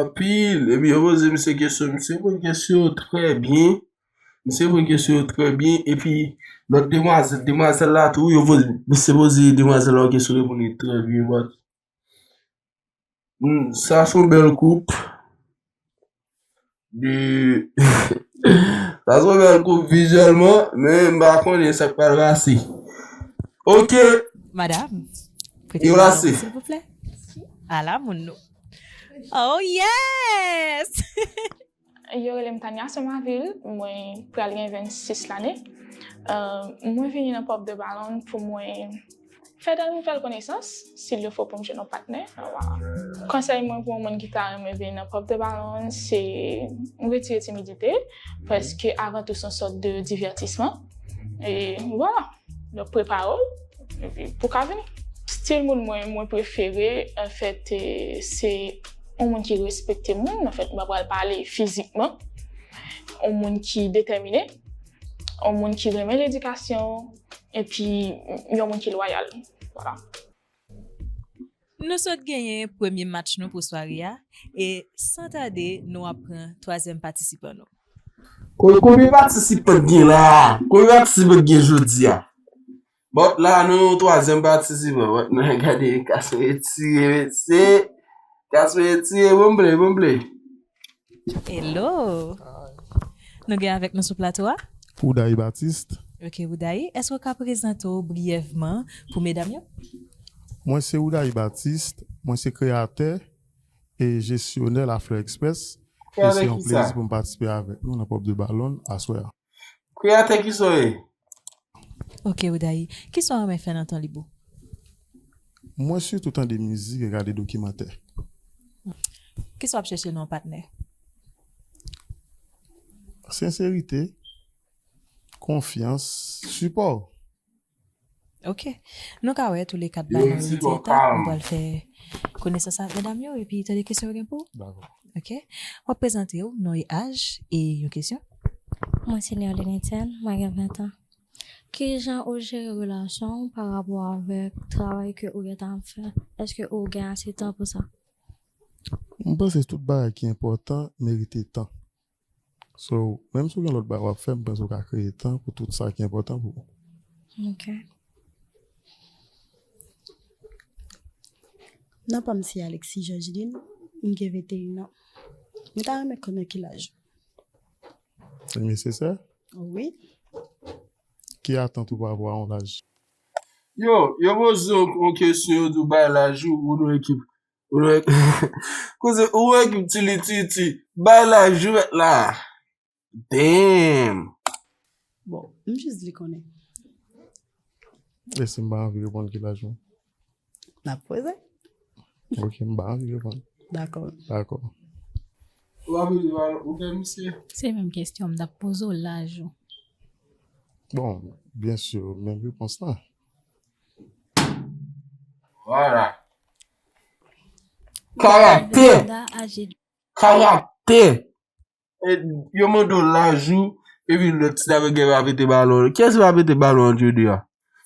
anpil. Epi yo poze misye kesyon, misye reponn kesyon yo trè byen. Misye reponn kesyon yo trè byen, epi lòt demwazèl, demwazèl la tou, yo poze, misye poze demwazèl la yon kesyon, reponn li trè byen, but, hmm, sa se yon bèl koup. De, sa se yon bèl koup vizyèlman, men m pa konnen sa k pral pase. Ok. Madam, prete Yo la se. Silvouplè. Ala moun nou. Oh yes! Yo rele m Tania Somaville, mwen pral gen vennsis lane. Euh, mwen vini nan Pop de Ballon pou mwen fè de nouvèl konesans, s'il le faut pou m jwenn yon patnè. Konsèy mwen pou yon moun ki ta renmen vini nan Pop de Ballon, se retire timidite, paske avan tou se yon sòt de divètisman. E vwala. Donk, prepare w, epi pou ka vini. Stil moun mwen, mwen prefere, anfèt, e, se yon moun ki respekte moun. Anfèt, m pa pral pale fizikman. Yon moun ki detèmine, yon moun ki renmen ledikasyon, epi yon moun ki lwayal. Vwala. Nou sot genyen premye match nou pou sware a, e san tade, nou ap pran twazyèm patisipan nou. Ko-, konbyen patisipan gen la? Konbyen patisipan gen jodi a? Bon, la, nou yon twazyèm patisipan. Bon, nou gade, Kasper retire, mesye. Kasper retire, bon play, bon play. Hello. Nou gen avèk nou sou plato a? Oudayi Baptiste. Ok, Oudayi, èske w ka prezante w briyèvman pou medam yo? Mwen se Oudayi Baptiste, mwen se kreyatè e jesyonè La Fleur Express. E se yon plezi pou m patisipe avèk nou nan Pop de Ballon aswè a. Kreyatè, kisa w ye? Ok, Oudayi, kisa w renmen fè nan tan lib ou? Mwen sitou tande mizik e gade dokimantè. Kisa w ap chèche nan yon patnè? Senserite, konfyans, sipò. Ok. Nou ka wè tou le kat ba nou rete entak. Nou pral fè konesans ak medam yo epi tande kesyon yo gen pou ou. Dakò. Ok. W ap prezante w, non e aj e yon kesyon. Mwen se Nerline Etienne, mwen gen ven tan. Kijan ou jere relasyon w pa rapò avèk travay ke ou gentan ap fè? Èske ou gen ase tan pou sa? M panse tout bagay ki enpòtan merite tan. So, menm si w gen lòt bagay w ap fè, m panse w ka kreye tan pou tout sa ki enpòtan pou ou. Ok. Non pa m se Alexis Georgeline, m gen venteyen an. Mwen ta renmen konnen ki laj ou. Li nesesè? Wi. Ki atant ou pa rapò a yon laj? Yo, yo poze w yon kesyon, yo di w bay laj ou, ou nan ekip. Ou nan ek-, koze, ou nan ekip Tili Titi. Bay laj ou mèt la. Damn. Bon, m jis vle konnen. E si m pa anvi reponn ki laj ou? N ap poze. Ok, m pa anvi reponn. Dakò. Dakò. Ou ap vini, ou fè misye. Se menm kesyon, m t ap poze w laj ou. Bon, byen si, menm repons la. Vwala. Karaktè. Karaktè. E, yo mande w laj ou, epi lòt ti dam gen pa pete balon. Kiyès ki pa pete balon ant yo de a?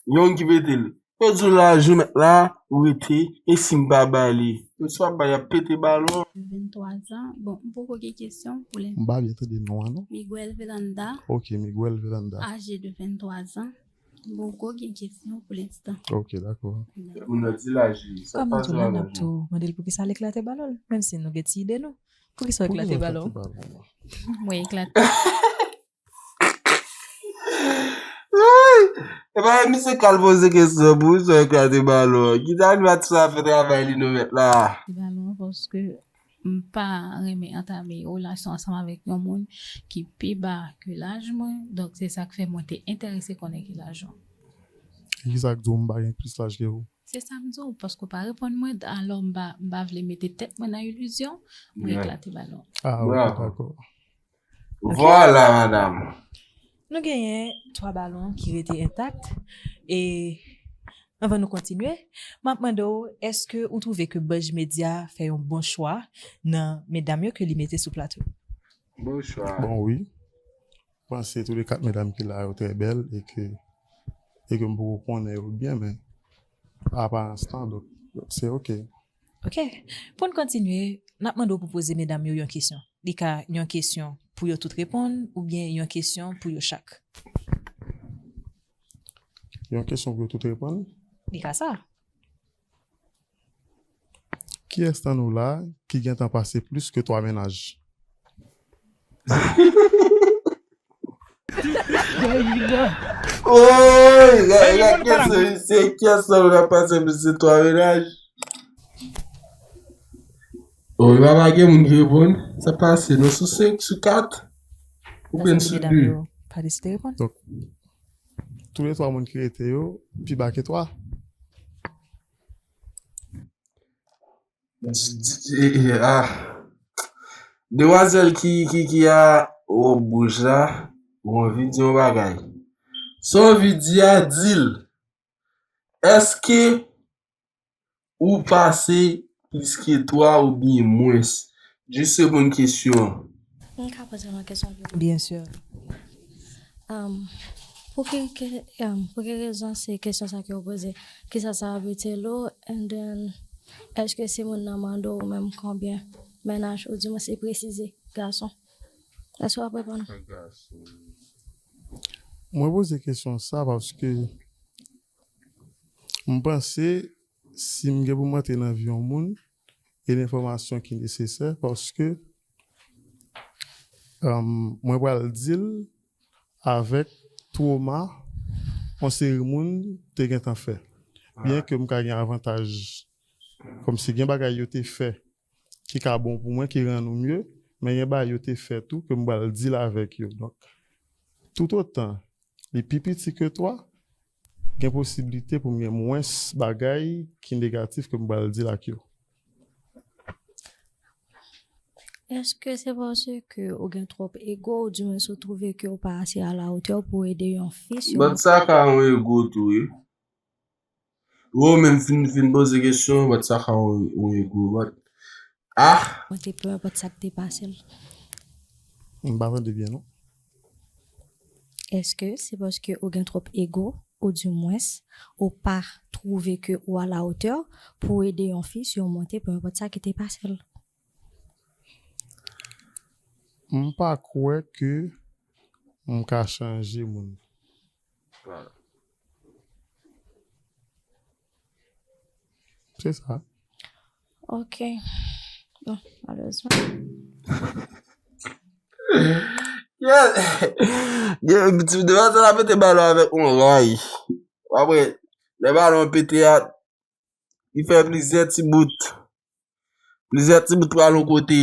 Yon ki pete l. Yo di w laj ou mèt la, ou rete, e si m pa ba li? Yo si w ap ba li, y ap pete balon. Venntwa zan. Bon, m poko gen kesyon pou lè. M pa byen tande non an, non. Miguel Velanda. Ok, Miguel Velanda. Aje de venntwa zan. M poko gen kesyon pou lenstan. Ok, dakò. Moun nan di laj li, sa k pase la, n ap tou mande l poukisa l eklate balon l, menm si nou gen ti ide nou. Poukisa w eklate balon? Mwen eklate. Ay! Epa, misye k al poze kesyon, poukisa w eklate balon? Kite animatè sa fè travay li nou mèt la. Balon, paske m pa renmen antame relasyon ansanm avèk yon moun ki pi ba ke laj mwen. Donk, se sa k fè mwen te enterese konnen ki laj ou. E kisa k di w m pa gen plis laj ke ou? Se sa m di w, paske w pa reponn mwen, alò m pa, m pa vle mete tèt mwen nan ilizyon, mwen eklate balon. Ah, ok, dakò. Vwala, madanm. Nou genyen twa balon ki rete entak. E anvan nou kontinye, m ap mande w, èske ou twouve ke Budge Media fè yon bon chwa nan medam yo ke li mete sou plato? Bon chwa. Bon, wi. M panse tou le kat medam ki la yo trè bèl e ke, e ke m poko konnen yo byen, men aparans lan, donk, se ok. Ok. Pou n kontinye, n ap mande w pou poze medam yo yon kesyon. Li ka yon kesyon pou yo tout reponn, oubyen yon kesyon pou yo chak? Yon kesyon pou yo tout reponn. Li ka sa. Kiyès nan nou la ki gentan pase plis ke twa mennaj? Oy, gade kesyon, se kiyès nan nou la pase plis ke twa mennaj? Oy, pa gen moun ki reponn. Sa pase, nou sou senk, sou kat, oubyen sou de? Pa deside reponn. Tou le twa moun ki rete yo pi ba ke twa. Demwazèl ki, ki, ki a wob wouj la, ou anvi di yon bagay. Sa w anvi di a, di l. Èske ou pase plis ke twa oubyen mwens? Jis reponn kesyon an. M ka poze yon kesyon? Byen si. Um, pou ki, ki, um, pou ki rezon se kesyon sa ke w poze? Kisa sa ap itile w? And then, èske si moun nan mande w menm konbyen mennaj, ou di mwen se presize gason? Èske w ap reponn? Mwen poze kesyon sa paske m panse si m gen pou m antre nan vi yon moun, e l enfòmasyon ki nesesè paske um, mwen pral di l avèk twoma yon seri moun te gentan fè. Byen ke m ka gen avantaj, kòmsi gen bagay yo te fè ki ka bon pou mwen, ki rann ou mye, men gen bagay yo te fè tou ke m pral di l avèk yo. Donk, toutotan li pi piti ke twa, gen posiblite pou m gen mwens bagay ki negatif ke m pral di l ak yo. Èske se paske ou gen twòp ego, oudimwen si w twouve ke w pa ase alatè pou ede yon fi sou... But sa ka yon ego tou, wi. Ou menm fin, fin poze kesyon, but sa ka yon, yon ego, but... Ah! Mwen te pè, but sa k te pase l. M pa tande byen, non. Èske se paske ou gen twòp ego, oudimwens, ou pa twouve ke ou alatè pou ede yon fi simonte, peu importe sa ki te pase l? M pa kwè ke m ka chanje moun. Se sa. Ok. Bon, malerezman. Devan sa la mete balon avèk yon ray. Apre, lè balon pete a, li fè plizyè ti bout. Plizyè ti bout pral yon kote.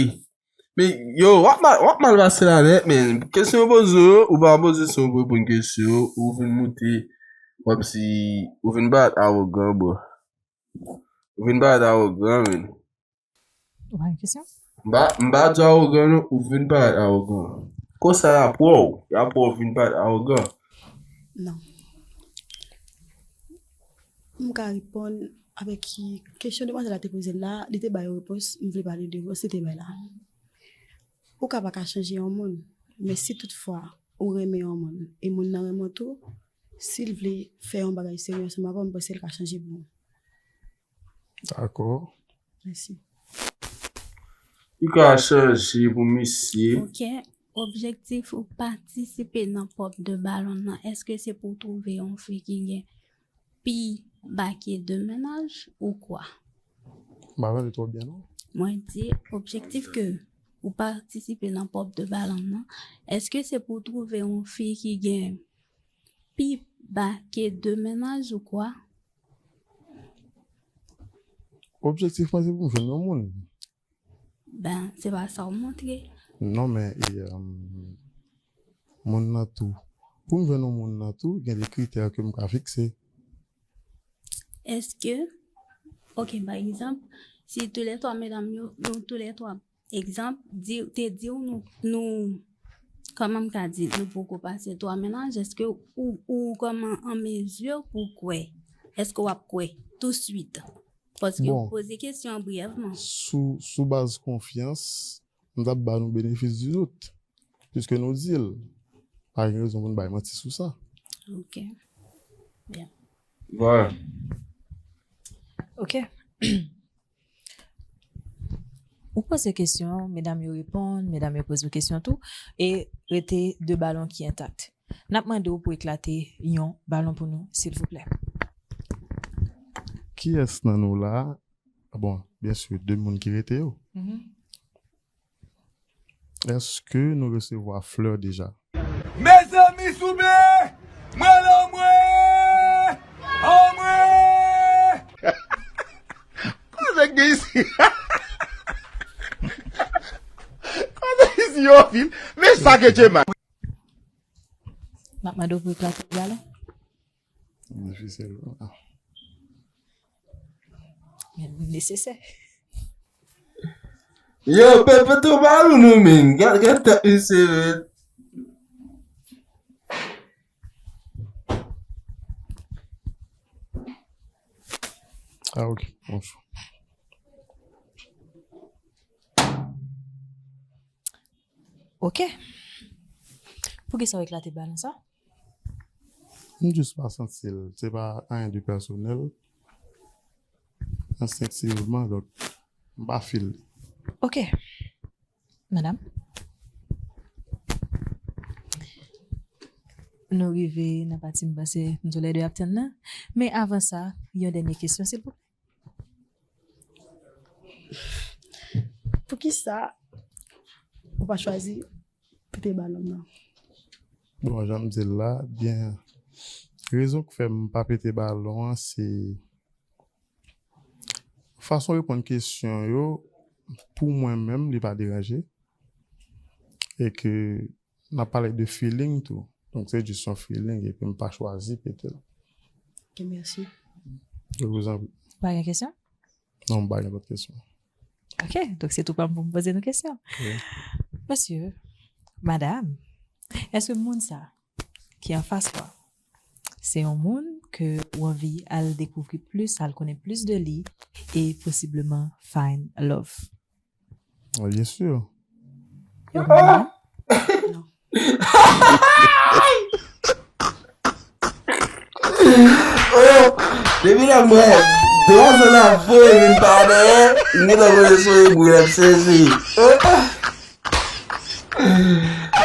Men, yo, w ap mal, w ap mal pase la nèt, men. Kesyon yo poze w, ou pa poze, se w reponn kesyon, ou vin moute, kòmsi, ou vin parèt awogan, bro. Ou vin parèt awogan, men. Ou pa gen kesyon? M pa, m pa di awogan, non, ou vin parèt awogan. Konsa, y ap wè w, y ap wè w vin parèt awogan. Non. M ka reponn avèk ki kesyon demwazèl la te poze l la, li te bay yon repons, m vle pale de repons li te bay la. Ou ka pa ka chanje yon moun, men si toutfwa ou renmen yon moun, e moun nan renmen w tou, si l vle fè yon bagay serye ansanm avè w, m panse l ka chanje pou ou. Dakò. Mèsi. Li ka chanje pou misye. Ok. Objektif ou patisipe nan pòp de balon nan, èske se pou w twouve yon fi ki gen pi ba ke de mennaj ou kwa? M pa tande twò byen, non. Mwen di, objektif ke ou patisipe nan pòp de balon nan, èske se pou w twouve yon fi ki gen pi ba ke de mennaj ou kwa? Objektif mwen, se pou m jwenn yon moun. Ben, se pa sa w montre. Non, men, e, um, moun nan tou. Pou m jwenn yon moun nan tou, gen de kritè ke m ka fikse. Èske, ok, pa egzanp, si toulètwa medam yo, nou toulètwa, egzanp, di, te di w nou, nou, kòman m ka di, nou poko pase twa mennaj, èske ou, ou kòman an mezi pou kwè? Èske w ap kwè touswit? Paske ou poze kesyon an briyèvman. Sou, sou baz konfyans, m t ap ba nou benefis di dout. Piske nou di l, pa gen rezon pou n bay manti sou sa. Ok. Byen. Voilà. Ok. Ou poze kesyon, medam yo reponn, medam yo poze w kesyon tou, e rete de balon ki entak. N ap mande w pou eklate yon balon pou nou, silvouplè. Kiyès nan nou la? Ah bon, byen si, de moun ki rete yo. Mhm. Èske nou resevwa flè deja? Mezanmi, souple! Mwen la, mwen! Anmwe! Kote k gen isi? Kote isi yo vin? Men sa ke Djema. N ap mande w pou eklate balon. Difisil, wi. Ah. Men nesesè. Yo, Pepe tou ba nou, nou, men. Gad, gad tèt misye, men. Ah, ok. Bon. Ok. Poukisa w eklate balon sa? M jis pa santi l. Se pa anyen de pèsonèl. Enstenktivman, donk, m pa feel li. Ok. Madam. Nou rive nan pati m panse nou toulède ap tann nan. Men avan sa, yon dènye kesyon, silvouplè. Poukisa ou pa chwazi pete balon nan? Bon, jan m di l la, byen, rezon k fè m pa pete balon an, se fason w reponn kesyon yo, pou mwen menm, li pa deranje. E ke n ap pale de feeling tou. Donk, se jis yon feeling, epi m pa chwazi pete l. Ok, mèsi. Je vous en prie. Pa gen kesyon? Non, m pa gen lòt kesyon. Ok, donk se tou pa m pou m poze nou kesyon. Wi. Mesye, madam, èske moun sa ki anfas ou a, se yon moun ke w anvi al dekouvri plis, al konnen plis de li, e posibleman find love? Ah, byen si. Yo konn li? Non. Oh, depi lè m wè demwazèl la voye vin pa dèyè, m gentan konnen se yon egou l ap sezi.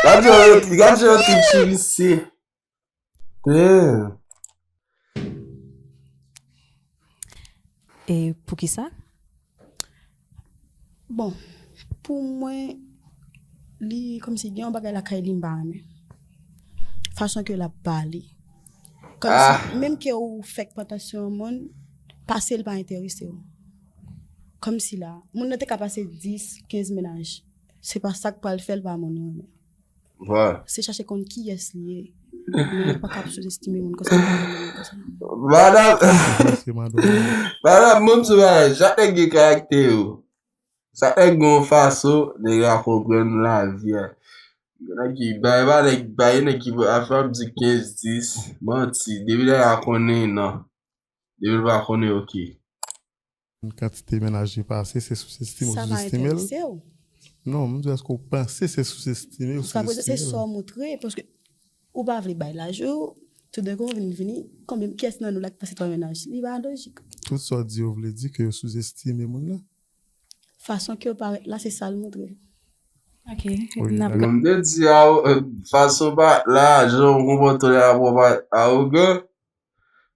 Gad jan yo, gad jan yo trip sou misye. Damn. E poukisa? Bon, pou mwen, li kòmsi gen yon bagay lakay li m pa renmen. Fason ke l ap pale. Kòmsi, menm ke ou fèk pantan sou yon moun, pase l pa enterese w. Kòmsi la, moun nan te ka pase dis, kenz mennaj. Se pa sa k pral fè l pa moun ou renmen. Vwala. Se chache konn kiyès li ye. Men ou pa ka ap souzestime moun konsa, pa renmen moun konsa. Madanm, Mesye Madonna. Madanm, mwen m sou bagay, chak nèg gen karaktè yo. Chak nèg gen yon fason nèg la konprann lavi a. Gen nèg ki bay, bay nèg, bay nèg ki ap fè ap di kenz, dis, manti. Depi nèg la konnen, non. Depi l pa konnen, ok. Yon kantite mennaj li pase, se souzestime ou souzestime l. Sa pa enterese w. Non, m di èske w panse se souzestime ou souzestime l? Jiskaprezan, se sa w montre, paske ou pa vle bay laj ou, toudenkou w vin vini, konbyen, kiyès nan nou la ki pase twa mennaj? Li pa lojik. Tout sa w di yo vle di ke yo souzestime moun nan? Fason ke yo parèt la, se sa l montre. Ok, n ap... Mwen m te di a w, euh, fason pa la, jan w konpòte w la, w pa awogan.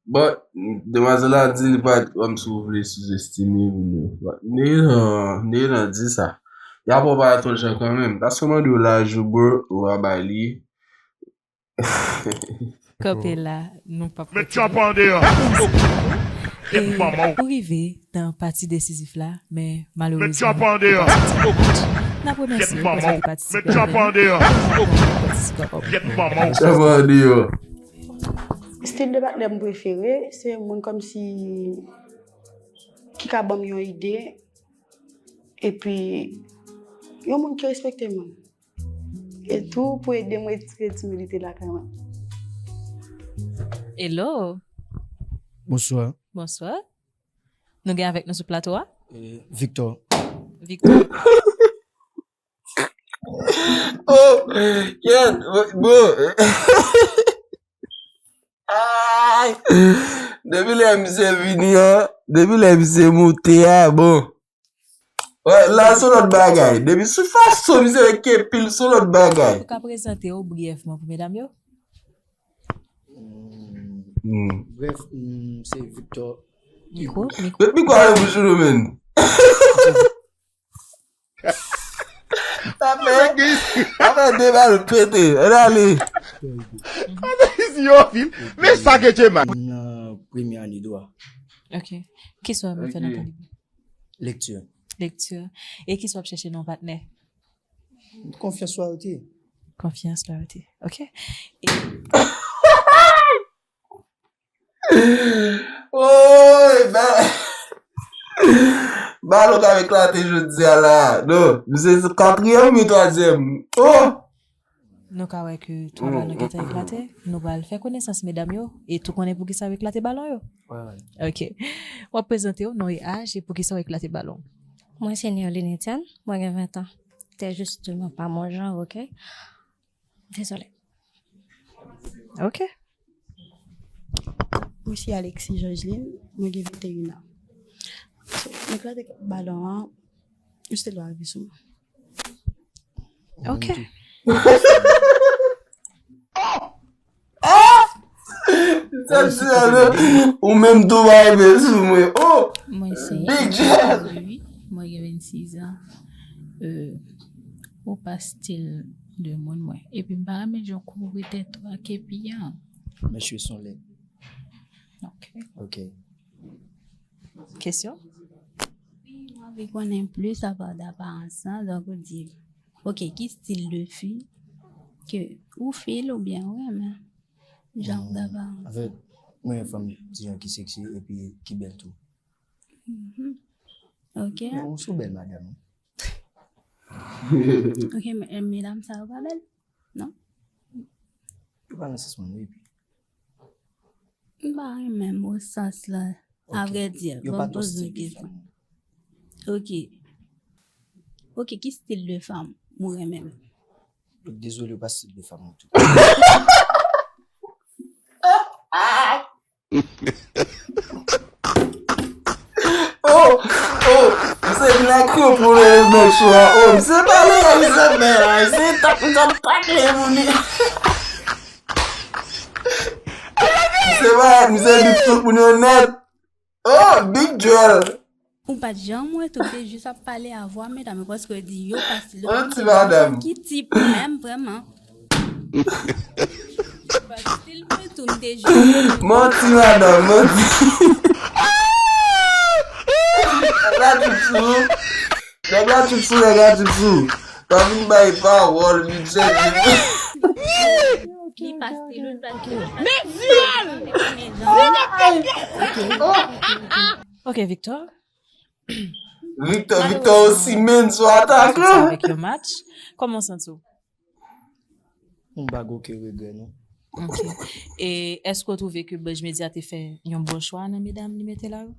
But, demwazèl la di li pa t kòmsi w vle souzestime moun yo. But, nèg lan, nèg lan di sa. Y ap wè w parèt yon jan kanmenm. Paske mande w laj ou, bro, ou a bay li. Kanpe la, nou p ap... Met tchòp an deyò. E ou rive nan pati desizif la, men malerezman, ou pa soti. N ap remèsye w paske w te patisipe avè nou. Tchòp an deyò. Stil de patnè m prefere, se moun kòmsi ki ka ban m yon ide, epi yon moun ki respekte mwen. E tou pou ede m retire timidite lakay mwen. Hello. Bonswa. Bonswa. Nou gen avèk nou sou plato a? Eh, Victor. Victor. Oh, Ken, bro. Ay! Depi lè misye vini an, depi lè misye moute a, bon. Wè, la se lòt bagay. Depi sou fason misye mete kepi l, se lòt bagay. Ou ka prezante w briyèvman pou medam yo? Hmm. Brèf, m se Victor. Mikwo, mikwo. Met mikwo a nan bouch ou, menn. Sa fè, sa fè de bal pete. Ann ale. Yo, Phil, men sa ke Djema. Nan premye ane dwa. Ok. Kisa w renmen fè nan tan libre? Lekti. Lekti. E kisa w ap chèche nan yon patnè? Konfyans, lwayalite. Konfyans, lwayalite. Ok. E Woy, ba- Balon k ap eklate jodi a la. Non, misye se katriyèm oubyen twazyèm. Oh! Nou ka wè ke twa balon gentan eklate. Nou pral fè konesans medam yo e tou konnen poukisa yo eklate balon yo. Ok. W ap prezante w, non e aj, e poukisa w eklate balon. Mwen se Nerline Etienne, mwen gen ven tan. Te jisteman pa mon jan, ok? Dezole. Ok. Mwen se Alexis Georgeline, mwen gen venteyen an. So, mwen eklate balon an, misye te dwe rive sou mwen. Ok. Ou menm tou bay bèl sou mwen. Oh! Mwen se Big Jazz. Mwen gen vennsis an. Euh, ou pa stil de moun mwen. Epi m pa renmen jan w kouvri tèt ou ak kepi an. Mèche son lè. Ok. Ok. Kesyon? Wi, mwen anvi konnen plis apa de aparans lan. Donk ou di, ok, ki stil de fi ke ou feel oubyen ou renmen? Jan de aparans. Anfèt, mwen renmen fanm di jan ki seksi epi ki bèl tou. Mhm. Ok. Men ou sou bèl madanm. Ok, men medam sa yo pa bèl? Non? Yo pa nan sans mwen wi epi. M pa renmen mo sans lan. Avre di, ban m poze w kesyon. Ok. Ok, ki stil de fanm ou renmen? Dezole, ou pa stil de fanm ou tou. Oh, oh, misye vin ak yo pou le nan cho a. Oh, misye pale la, misye fè la, misye tap, misye takle moun li. Misye pa, misye bif tout moun yo nèt. Oh, Big Joel. Ou pa t janm wè tou, te jis ap pale a vwa medam yo paske yo di yo pa stil de fanm. Manti madanm. Ki tip ou menm vrèman? Ou pa stil mwen tou, m te jis. Manti madanm, manti. Nèg la tchoup sou ou. Nèg la tchoup sou, nèg la tchoup sou ou. Pa vin bay pawòl, vin chèche. Li pa stil ou, li pa stil ou. Men vyòl! Ok, Victor. Victor, Victor osi, menn, sou atak la. Avèk yon match. Kòman w santi w? M pa gen okenn regrè, non. Ok. E èske w twouve ke Budge Media te fè yon bon chwa nan medam li mete la yo?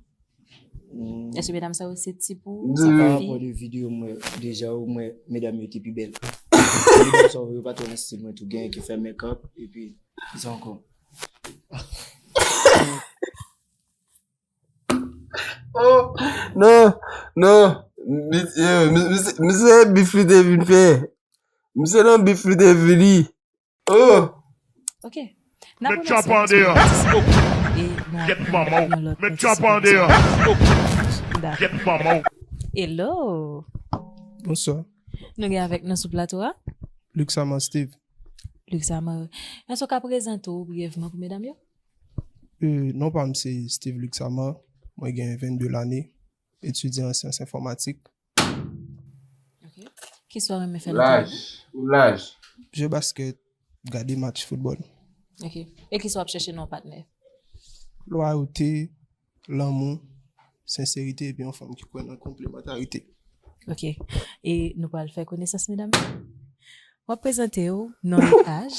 Hmm. Èske medam sa yo se tip ou? Sa pa rapò de videyo m wè deja, ou mwen medam yo te pi bèl. Medam sa yo pa twò nan stil mwen tou, genyen ki fè make up, epi kisa ankò? Oh, non, non. Misye, misye, misye bif li te vin fè. Misye nan bif li te vini. Oh. Ok. N ap remèsye nou ti patisipan. E n ap gen yon lòt patisipan. Dakò. Hello. Bonswa. Nou gen avèk nou sou plato a. Luxama Steve. Luxama. Èske w ka prezante w briyèvman pou medam yo? Euh, non pa m se Steve Luxama, mwen gen vennde lane, etidyan an syans enfòmatik. Ok. Kisa w renmen fè nan tan libre? Laj, ou laj. Jwe baskèt, gade match foutbòl. Ok. E kisa w ap chèche nan yon patnè? Lwayote, lanmou, senserite epi yon fanm ki kwè nan konplemantarite. Ok. E nou pral fè konesans medam yo. W ap prezante w, non e aj,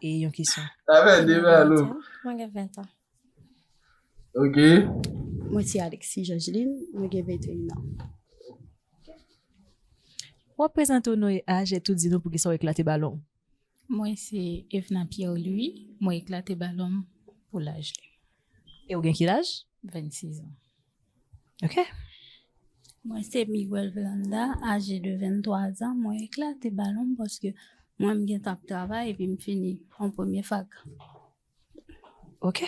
e yon kesyon. Sa fè de balo. Mwen gen ven tan. Ok. Mwen se Alexis Georgeline, mwen gen venteyen an. W ap prezante w, non e aj, etou di nou poukisa w eklate balon. Mwen se Evna Pierre Louis, mwen eklate balon m pou laj li. E w gen ki laj? Vennsis an. Ok. Mwen se Miguel Veranda, aje de venntwa zan. Mwen eklate balon m paske mwen m gentan ap travay epi m fini yon premye fak. Ok.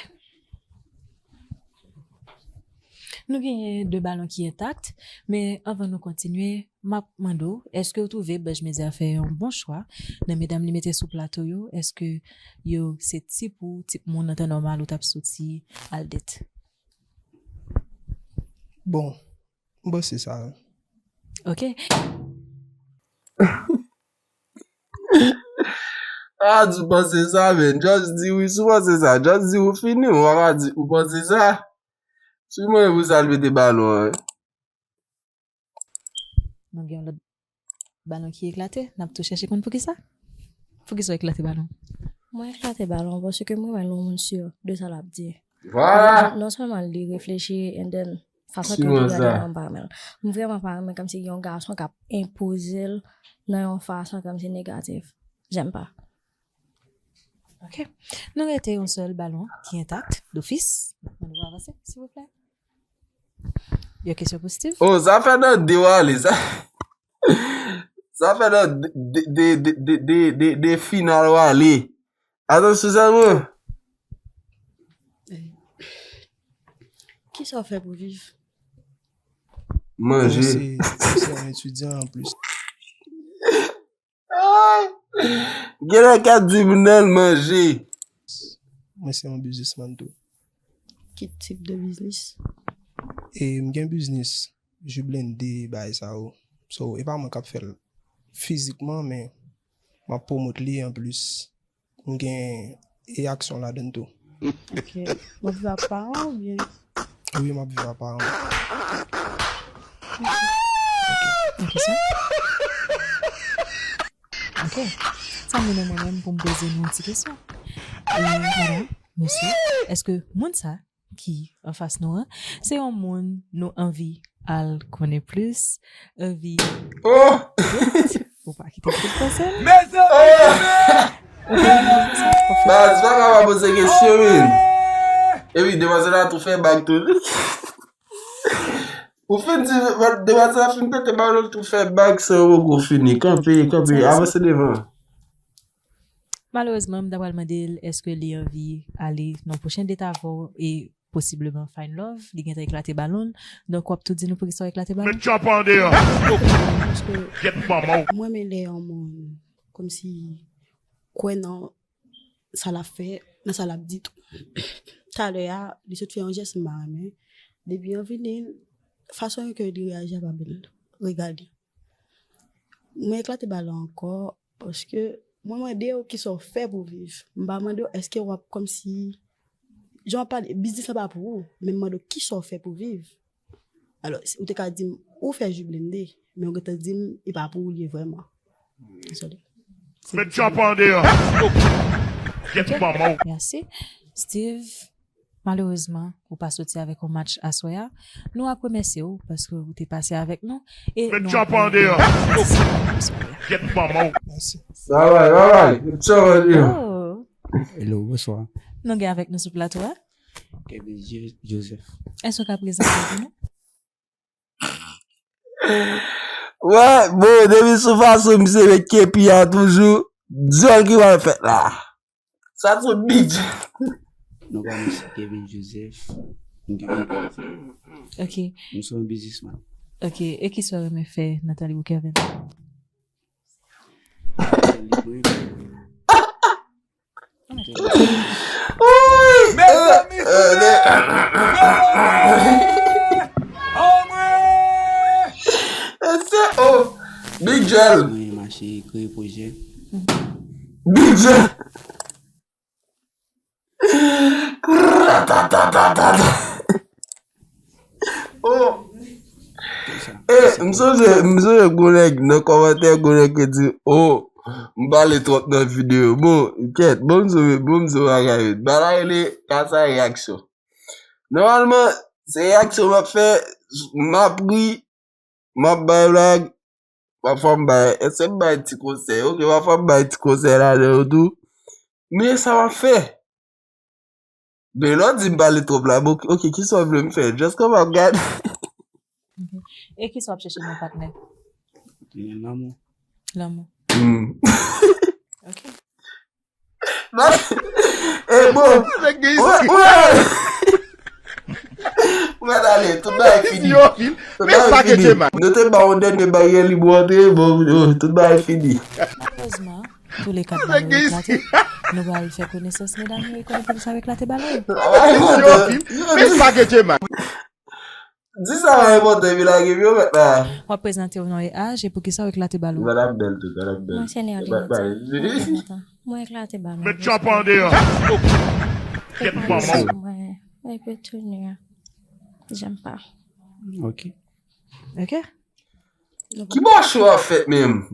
Nou genyen de balon ki entak, men anvan nou kontinye, m ap mande w, èske w twouve Buzz Media fè yon bon chwa nan medam li mete sou plato yo? Èske yo se tip ou, tip moun an tan nòmal ou t ap soti al date? Bon, m panse sa wi. Ok. Ah, di w panse sa, men. Just di wi si w panse sa. Just di ou fini, ou pa ka di ou panse sa. Si w mande pou sa l mete balon an. Nou gen yon lòt balon ki eklate. N ap tou chèche konn poukisa. Poukisa w eklate balon? Mwen eklate balon paske mwen renmen lè yon moun si de sa l ap di. Vwala! Non sèlman li reflechi and then fason Si ke mwen li gade sa. Nan m pa renmen l. M vrèman pa renmen kòmsi yon gason k ap enpoze l nan yon fason kòmsi negatif. J'aime pas. Ok. Nou rete yon sèl balon ki entak, dofis. Mande w avanse, silvouplè. Yon kesyon pou Steve? Oh, sa fè nan de w ale. Sa, sa fè nan de, de, de, de, de, de, de final w ale. Atansyon sèlman. Kisa w fè pou viv? Manje. Mwen se se yon etidyan an plis. Genlè k ap di m nan l manje. Mwen se yon biznismann tou. Ki tip de biznis? E m gen biznis, ji blende, bagay sa yo. So, e pa mwen k ap fè l fizikman, men m ap pwomot li anplis. M gen e aksyon ladan l tou. Ok. W ap viv ak paran w oubyen? Wi, m ap viv ak paran m. Ok, sa? Ok. Sa mennen mwen menm pou m poze nou yon ti kesyon. E, madanm, mesye, èske moun sa ki anfas nou an, se yon moun nou anvi al konnen plis, anvi Oh! Ou pa kite m kout panse l. Baz, pa ka pa poze kesyon, men. Epi, demwazèl la tou fè bag tou. Ou fin di, demwazèl la fin pete balon tou fè bag san yo poko fini. Kanpe, kanpe, avanse devan. Malerezman, m ta pral mande l èske li anvi ale nan pwochen date avè w e posibleman find love, li gentan eklate balon l. Donk, w ap tou di nou poukisa w eklate balon l? Met tchòp an deyò. Paske Gyèt manman w. Mwen renmen lè yon moun kòmsi kwè nan sa l ap fè, nan sa l ap di tou. Talè a, li sot fè yon jès m pa renmen. Depi an vini, fason ke li reyaji a pa bèl. Regade. Mwen eklate balon ankò, paske mwen mande w kisa w fè pou viv. M pa mande w èske w ap kòmsi, jan w ap pale, biznis lan pa pou ou, men m mande w kisa w fè pou viv. Alò, ou te ka di m, ou fè ji blende, men ou gentan di m, e pa pou ou li ye vrèman. Dezole. Met tchòp an deyò. Gyèt manman w. Mèsi. Steve, malerezman, ou pa soti avèk yon match aswè a. Nou ap remèsye w paske ou te pase avèk nou. E Met nou tchòp ap an deyò. remèsye w. Gyèt manman w. Mèsi. Babay, babay. Tchòp an deyò. Oh, Hello, bonsoir. Nou gen avèk nou sou plato a. Kevin Jo- Joseph. Èske w ka prezante pou nou? Wè, bon, depi sou fason misye met kepi a toujou, dyòl ki pral fèt la. Sa sou bidjè. Non pa mwen se Kevin Joseph. M gen yon kafè. Ok, M se yon biznisman. ok. E kisa w renmen fè nan tan lib ou, Kevin? Wi! Mezanmi, Se oh! Big Jel! Mwen mache kreye pwojè. Big Jel! Ratatatata. Oh! E, m sonje, m sonje gon nèg nan kòmantè, gon nèg ki di, oh, m pale twòp nan videyo. Bon, kèt, bon, m sonje, bon, m sonje bagay yo. Bagay rele kasa reyaksyon. Nòmalman, se reyaksyon m ap fè, m ap ri, m ap bay blag, pafwa m bay, èske m bay ti konsèy? Ok, pafwa m bay ti konsèy ladan yo tou. Men sa m ap fè. Men lè w di m pale twòp la, bon, ok, kisa w vle m fè? Just kòman m ap gade? E kisa w ap chèche nan yon patnè? Gen lanmou. Lanmou. Hmm. Ok. E bon. Ou mèt ale, tout bagay fini. Tout bagay fini. Nou te ba yon dènye baryè li pou antre, bon, tout bagay fini. Malèrezman, tou le kat balon yo eklate. Nou pral fè konesans medam yo e konnen poukisa yo eklate balon yo. Di sa pa enpòtan epi lage m yo mèt la. W ap prezante w non e aj e poukisa w eklate balon. Madam bèl tout, madam bèl. Mwen se Nerlin Nathan. Mwen eklate balon. Met chòp an deyò. Kèt manman w. Mwen epi teni a. J'aime pas. Ok. Ok. Ki bò cho ap fèt menm?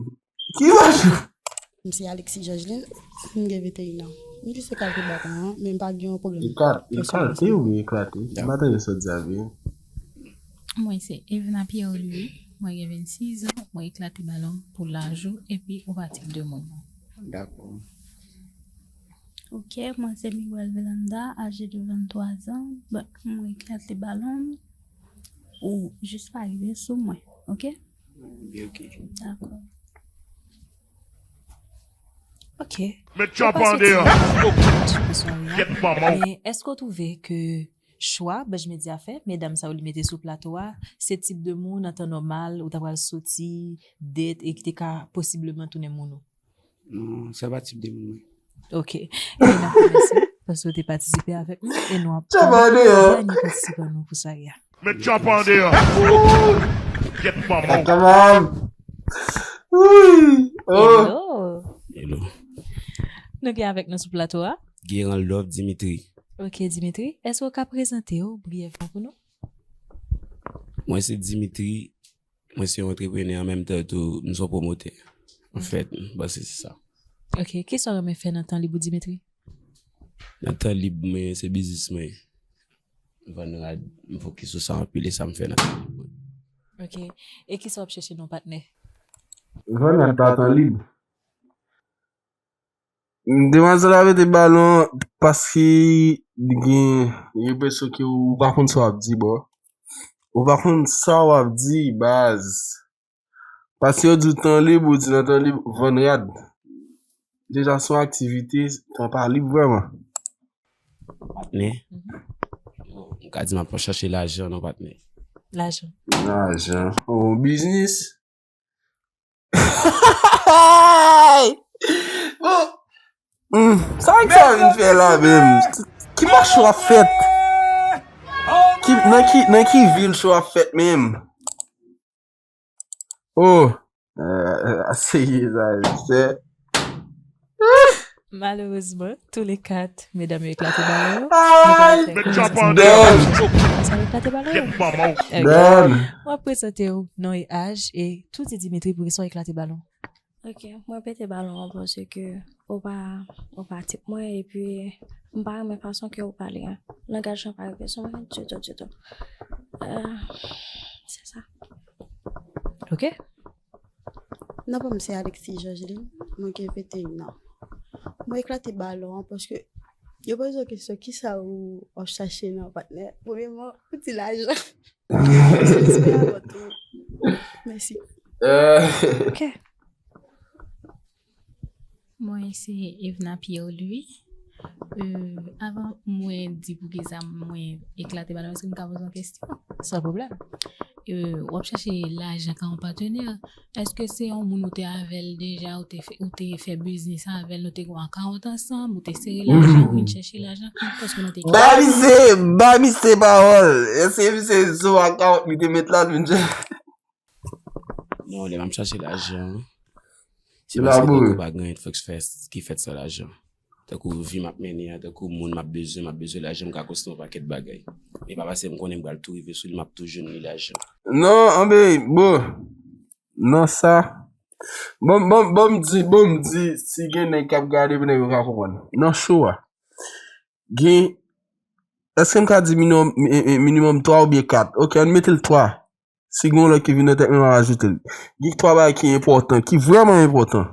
Ki bò cho? M se Alexis Georgeline, m gen venteyen an. M di se kalte balon an, men m pa gen yon pwoblèm. Eklate, eklate oubyen eklate? M pa tande sa w di a vre. Mwen se Evna Pierre Louis, mwen gen vennsis an, mwen eklate balon pou laj ou epi ou pa tip de moun. Dakò. Ok, mwen se Miguel Velanda, aje de venntwa zan. Bon, mwen eklate balon ou jis pa rive sou mwen, ok? Byen, ok. Dakò. Ok. Met chòp an deyò. Kèt manman w. Men èske w twouve ke chwa Banj Medya fè, medam sa yo li mete sou plato a, se tip de moun an tan nòmal ou ta pral soti, date e ki te ka posibleman tounen moun ou? Non, sa pa tip de moun mwen. Ok. E n ap remèsye w paske w te patisipe avèk nou e nou ap Chòp an deyò. Dènye patisipan nou pou sware a. Met chòp an deyò. Kèt manman w. Come on. Wi. Oh. Hello. Hello. Nou gen avèk nou sou plato a. Guy Randolph Dimitri. Ok, Dimitri. Èske w ka prezante w briyèvman pou nou? Mwen se Dimitri. Mwen se yon antreprenè an menm tan tou, m se yon pwomotè. Anfèt, m panse se sa. Ok, kisa w renmen fè nan tan lib ou, Dimitri? Nan tan lib mwen, se biznis mwen. M vann rad, m fokis sou sa anpil e sa m fè nan tan lib mwen. Ok. E kisa w ap chèche nan yon patnè? Vann rad pa tan lib. Demwazèl la mete balon paske li gen, li gen enpresyon ke ou pa konn sa w ap di, bro. Ou pa konn sa w ap di, baz. Paske yo di w tan lib, ou di nan tan lib, vann rad. Deja se yon aktivite, tan pa lib vrèman. Patnè. M ka di m ap chache lajan non patnè. Lajan. Lajan. Yon biznis. Bon. Hmm, sa k sa vin fè la menm? Ki bò cho ap fèt? Ki, nan ki, nan ki vil cho ap fèt menm? Oh, euh, serye sa, se. Malerezman, tou le kat medam yo eklate balon yo. Ay! Done! Done! Mwen prezante w non e aj e tou se Dimitri pou kesyon eklate balon. Ok, mwen pete balon an paske ou pa ou pa tip mwen epi m pa renmen fason ke ou pale an. Langaj lan pa rive sou mwen ditou ditou. Euh, se sa. Ok. Non pa m se Alexis Georgeline, mwen gen venteyen an. Mwen eklate balon an paske yo poze w kesyon kisa ou w ap chache nan yon patnè. Premyèman, ou di lajan. Mèsi. Euh, Ok. Mwen se Evna Pierre Louis. Euh, avan mwen di poukisa mwen eklate balon, èske m ka poze yon kesyon? San pwoblèm. Euh, w ap chache lajan ka yon patnè. Èske se yon moun ou te avè l deja, ou te fè, ou te fè biznis avè l, nou te gen yon akawont ansanm, ou te sere lajan, ou vin chèche lajan, paske nou te Ba misye, ba misye pawòl. Èske misye sou akawont li te met la, l vin chèche? Non, lè m ap chache lajan, se paske tankou pa gen anyen fòk fè ki fèt san lajan. Tankou vi m ap mennen an, tankou moun m ap bezwen, m ap bezwen lajan, m ka konstwi yon pakèt bagay. E pa paske m konnen m pral tou rive sou li, m ap tou jwenn li lajan. Non, anben, bro. Nan sa. Bon, bon, bon, m di, bon, m di, si gen nèg k ap gade, pou nèg yo ka konprann. Nan cho a. Gen, èske m ka di minimòm, mi- mi- minimòm twa oubyen kat? Ok, ann mete l twa. Si gen yon lòt ki vin nan tèt mwen, m ap ajoute l. Gen twa bagay ki enpòtan, ki vrèman enpòtan.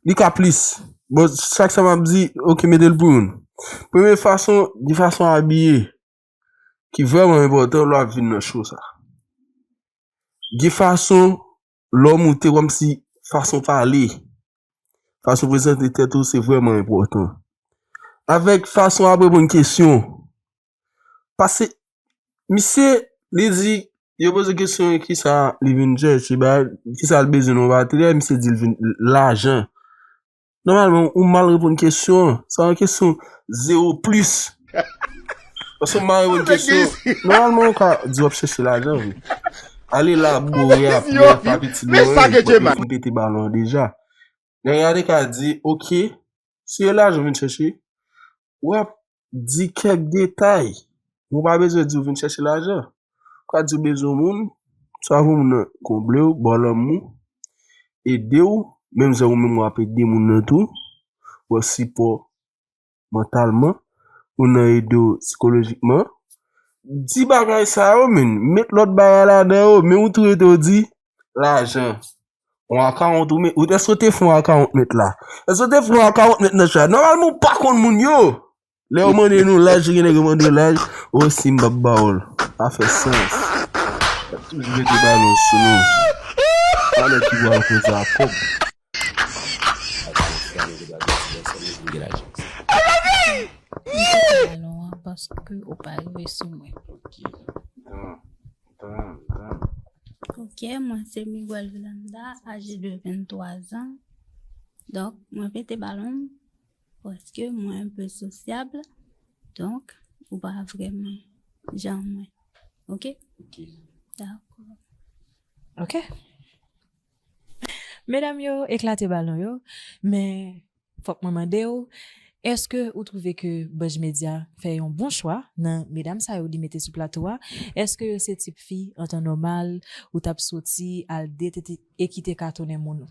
Li ka plis. Bon, chak sa m ap di, ok, mete l pou youn. Premye fason, gen fason abiye. Ki vrèman enpòtan lè w ap vin nan cho sa. Gen fason lè w moute, kòmsi fason pale, fason prezante tèt ou, se vrèman enpòtan. Avèk fason w ap reponn kesyon. Paske, misye, li di, yo poze kesyon, kisa li vin chèche, ba, kisa l bezwen nan batri, misye di l vin lajan. Nòmalman, ou mal reponn kesyon an. Se yon kesyon zewo plis. Paske w mal reponn kesyon an. Nòmalman, ou ka di w ap chèche lajan, wi. Ale labore apre, pa piti loin, ou fin pete balon an deja. Nèg la te ka di, oke, si e lajan w vin chèche, w ap di kèk detay. Ou pa bezwen di w vin chèche lajan. Ou ka di w bezwen moun, swa pou moun nan konble w, ba w lanmou, ede w, menm jan ou menm w ap ede moun nan tou, ba w sipò mantalman, moun nan ede w sikolojikman. Di bagay sa yo, men, met lòt bagay ladan yo, men ou tou rete w di, lajan. Yon akawont ou met, ou, èske w te fè yon akawont met la? Èske w te fè yon akawont met nan chat? Nòmalman, ou pa konn moun yo. Lè yo mande nou laj, gen nèg yo mande laj, o si m p ap ba w l. Pa fè sans. Y ap toujou mete balon sou nou. Talè ki pral koze a kòb. Mwen te pran balon an paske ou pa rive sou mwen. Ok, mwen se Miguel Vilanda, aje de venntwa zan. Donk, mwen pete balon m paske mwen enpe sosyab. Donk, ou pa vrèman jan mwen. Ok? Ok. Dakò. Ok. Medam yo eklate balon yo, men fòk mwen mande w, èske ou twouve ke Budge Media fè yon bon chwa nan medam sa yo li mete sou plato a? Èske yo se tip fi, an tan nòmal, ou t ap soti al date e ki te ka tounen moun ou?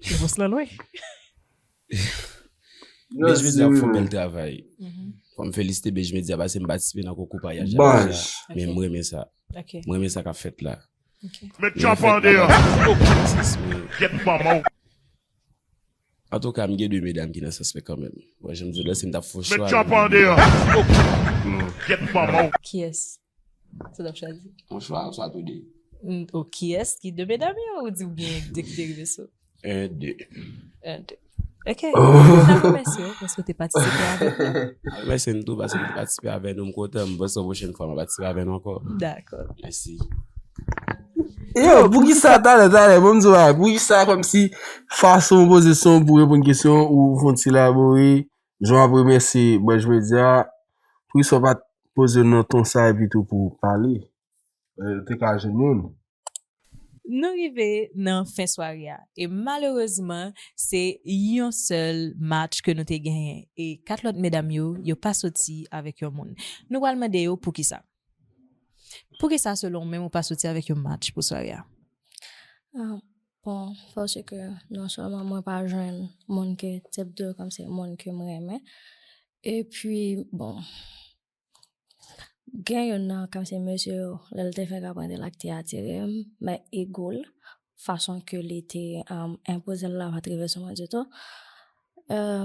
Repons lan lwen. Bej Media ap fè yon bèl travay. Fò m felisite Bej Media paske m patisipe nan konkou parèyaj la deja. Men m renmen sa. M renmen sa k ap fèt la. Met tchòp an deyò. Gyèt manman w. Antouka, m gen de medam ki nan sans mwen kanmenm. Wè, jan m di w la, si m t ap fè yon chwa. Met tchòp an deyò. Gyèt manman w. Kiyès? Sa w t ap chwazi? Yon chwa, swa tou de. O, kiyès ki de medam yo? Ou di w gen de ki te rive sou? En, de. En, de. Ok. N ap remèsye w paske w te patisipe avèk nou. Remèsye n tou paske n te patisipe avèk nou. M kontan. M panse yon pwochèn fwa m a patisipe avèk nou ankò. Dakò. Mèsi. Yo, poukisa talè, talè, ban m di w bagay, poukisa kòmsi fason w poze kesyon pou reponn kesyon ou fè yon ti labore, jan w ap remèsye Bwèj Medya, poukisa w pa t poze w nan ton sa epi tou pou w pale? Ou te ka jwenn youn. Nou rive nan fen sware a e malerezman se yon sèl match ke nou te genyen e kat lòt medam yo, yo pa soti avèk yon moun. Nou pral mande yo poukisa. Poukisa selon w menm ou pa soti avèk yon match pou sware a? Ah, bon, paske non sèlman mwen pa jwenn moun ke tip de kòmsi moun ke m renmen. Epi, bon, Gen youn nan kòmsi mesye yo, lè l te fèk aprann de l ak te atire m, men ego l, fason ke li te enpoze l la pa t rive sou mwen ditou.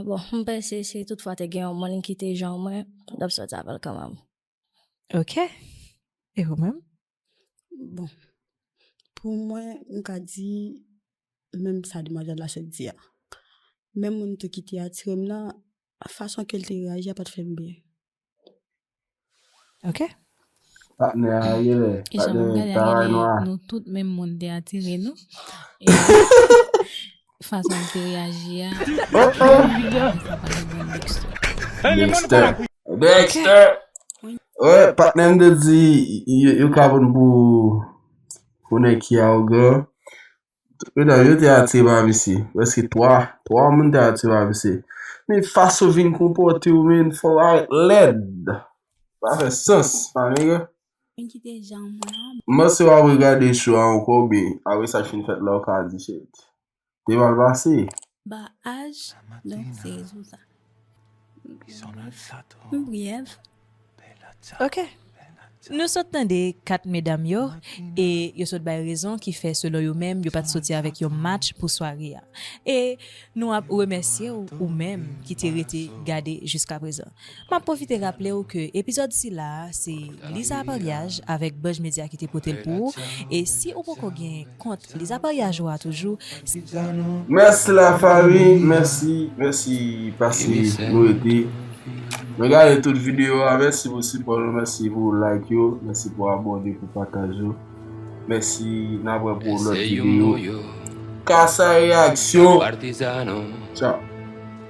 Bon, m panse si toutfwa te gen yon moun ki te jan mwen, m t ap sòti avè l kanmenm. Ok. E ou menm? Bon, pou mwen, m ka di menm sa demwazèl la sot di a. Men moun tou ki te atire m nan, fason ke l te reyaji a pa t fè m byen. Ok. Patnè a genlè, patnè travay nou a. Nou tout menm moun te atire nou. E fason l te reyaji a. Dexter. Dexter. Dexter. Wè, patnè m te di yo ka pran pou pou nèg ki awogan. Medam yo te atire pa misye. Prèske twa, twa moun te atire pa misye. Men fason w vin konpòte w, men fò w arèt lèd. Pa fè sans, pa mega. M panse w ap regade show a ankò, men apre sa k fin fèt la, w ka di shit. Te mal pase. Ba aj, donk se rezon sa. M briyèv. Ok. Nou sot tande kat medam yo, e yo sot bay rezon ki fè, selon yo menm, yo pa t soti avèk yon match pou sware a. E nou ap remèsye w, ou menm ki te rete gade jiskaprezan. M ap pwofite raple w ke epizòd sila a se Lisa Appareillage avèk Budge Media ki te pote l pou ou. E si ou poko gen kont Lisa Appareillage ou a toujou, Mèsi lafanmi, mèsi, mèsi paske nou rete. Nou gade tout videyo a, mèsi pou sipò nou, mèsi pou like yo, mèsi pou abòne, pou pataj yo. Mèsi, n ap wè pou lòt videyo. Kasa reaksyon. Tchao.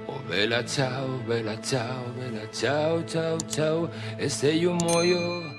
Oh bella ciao, bella ciao, bella ciao, ciao, ciao. Ese yo moyo.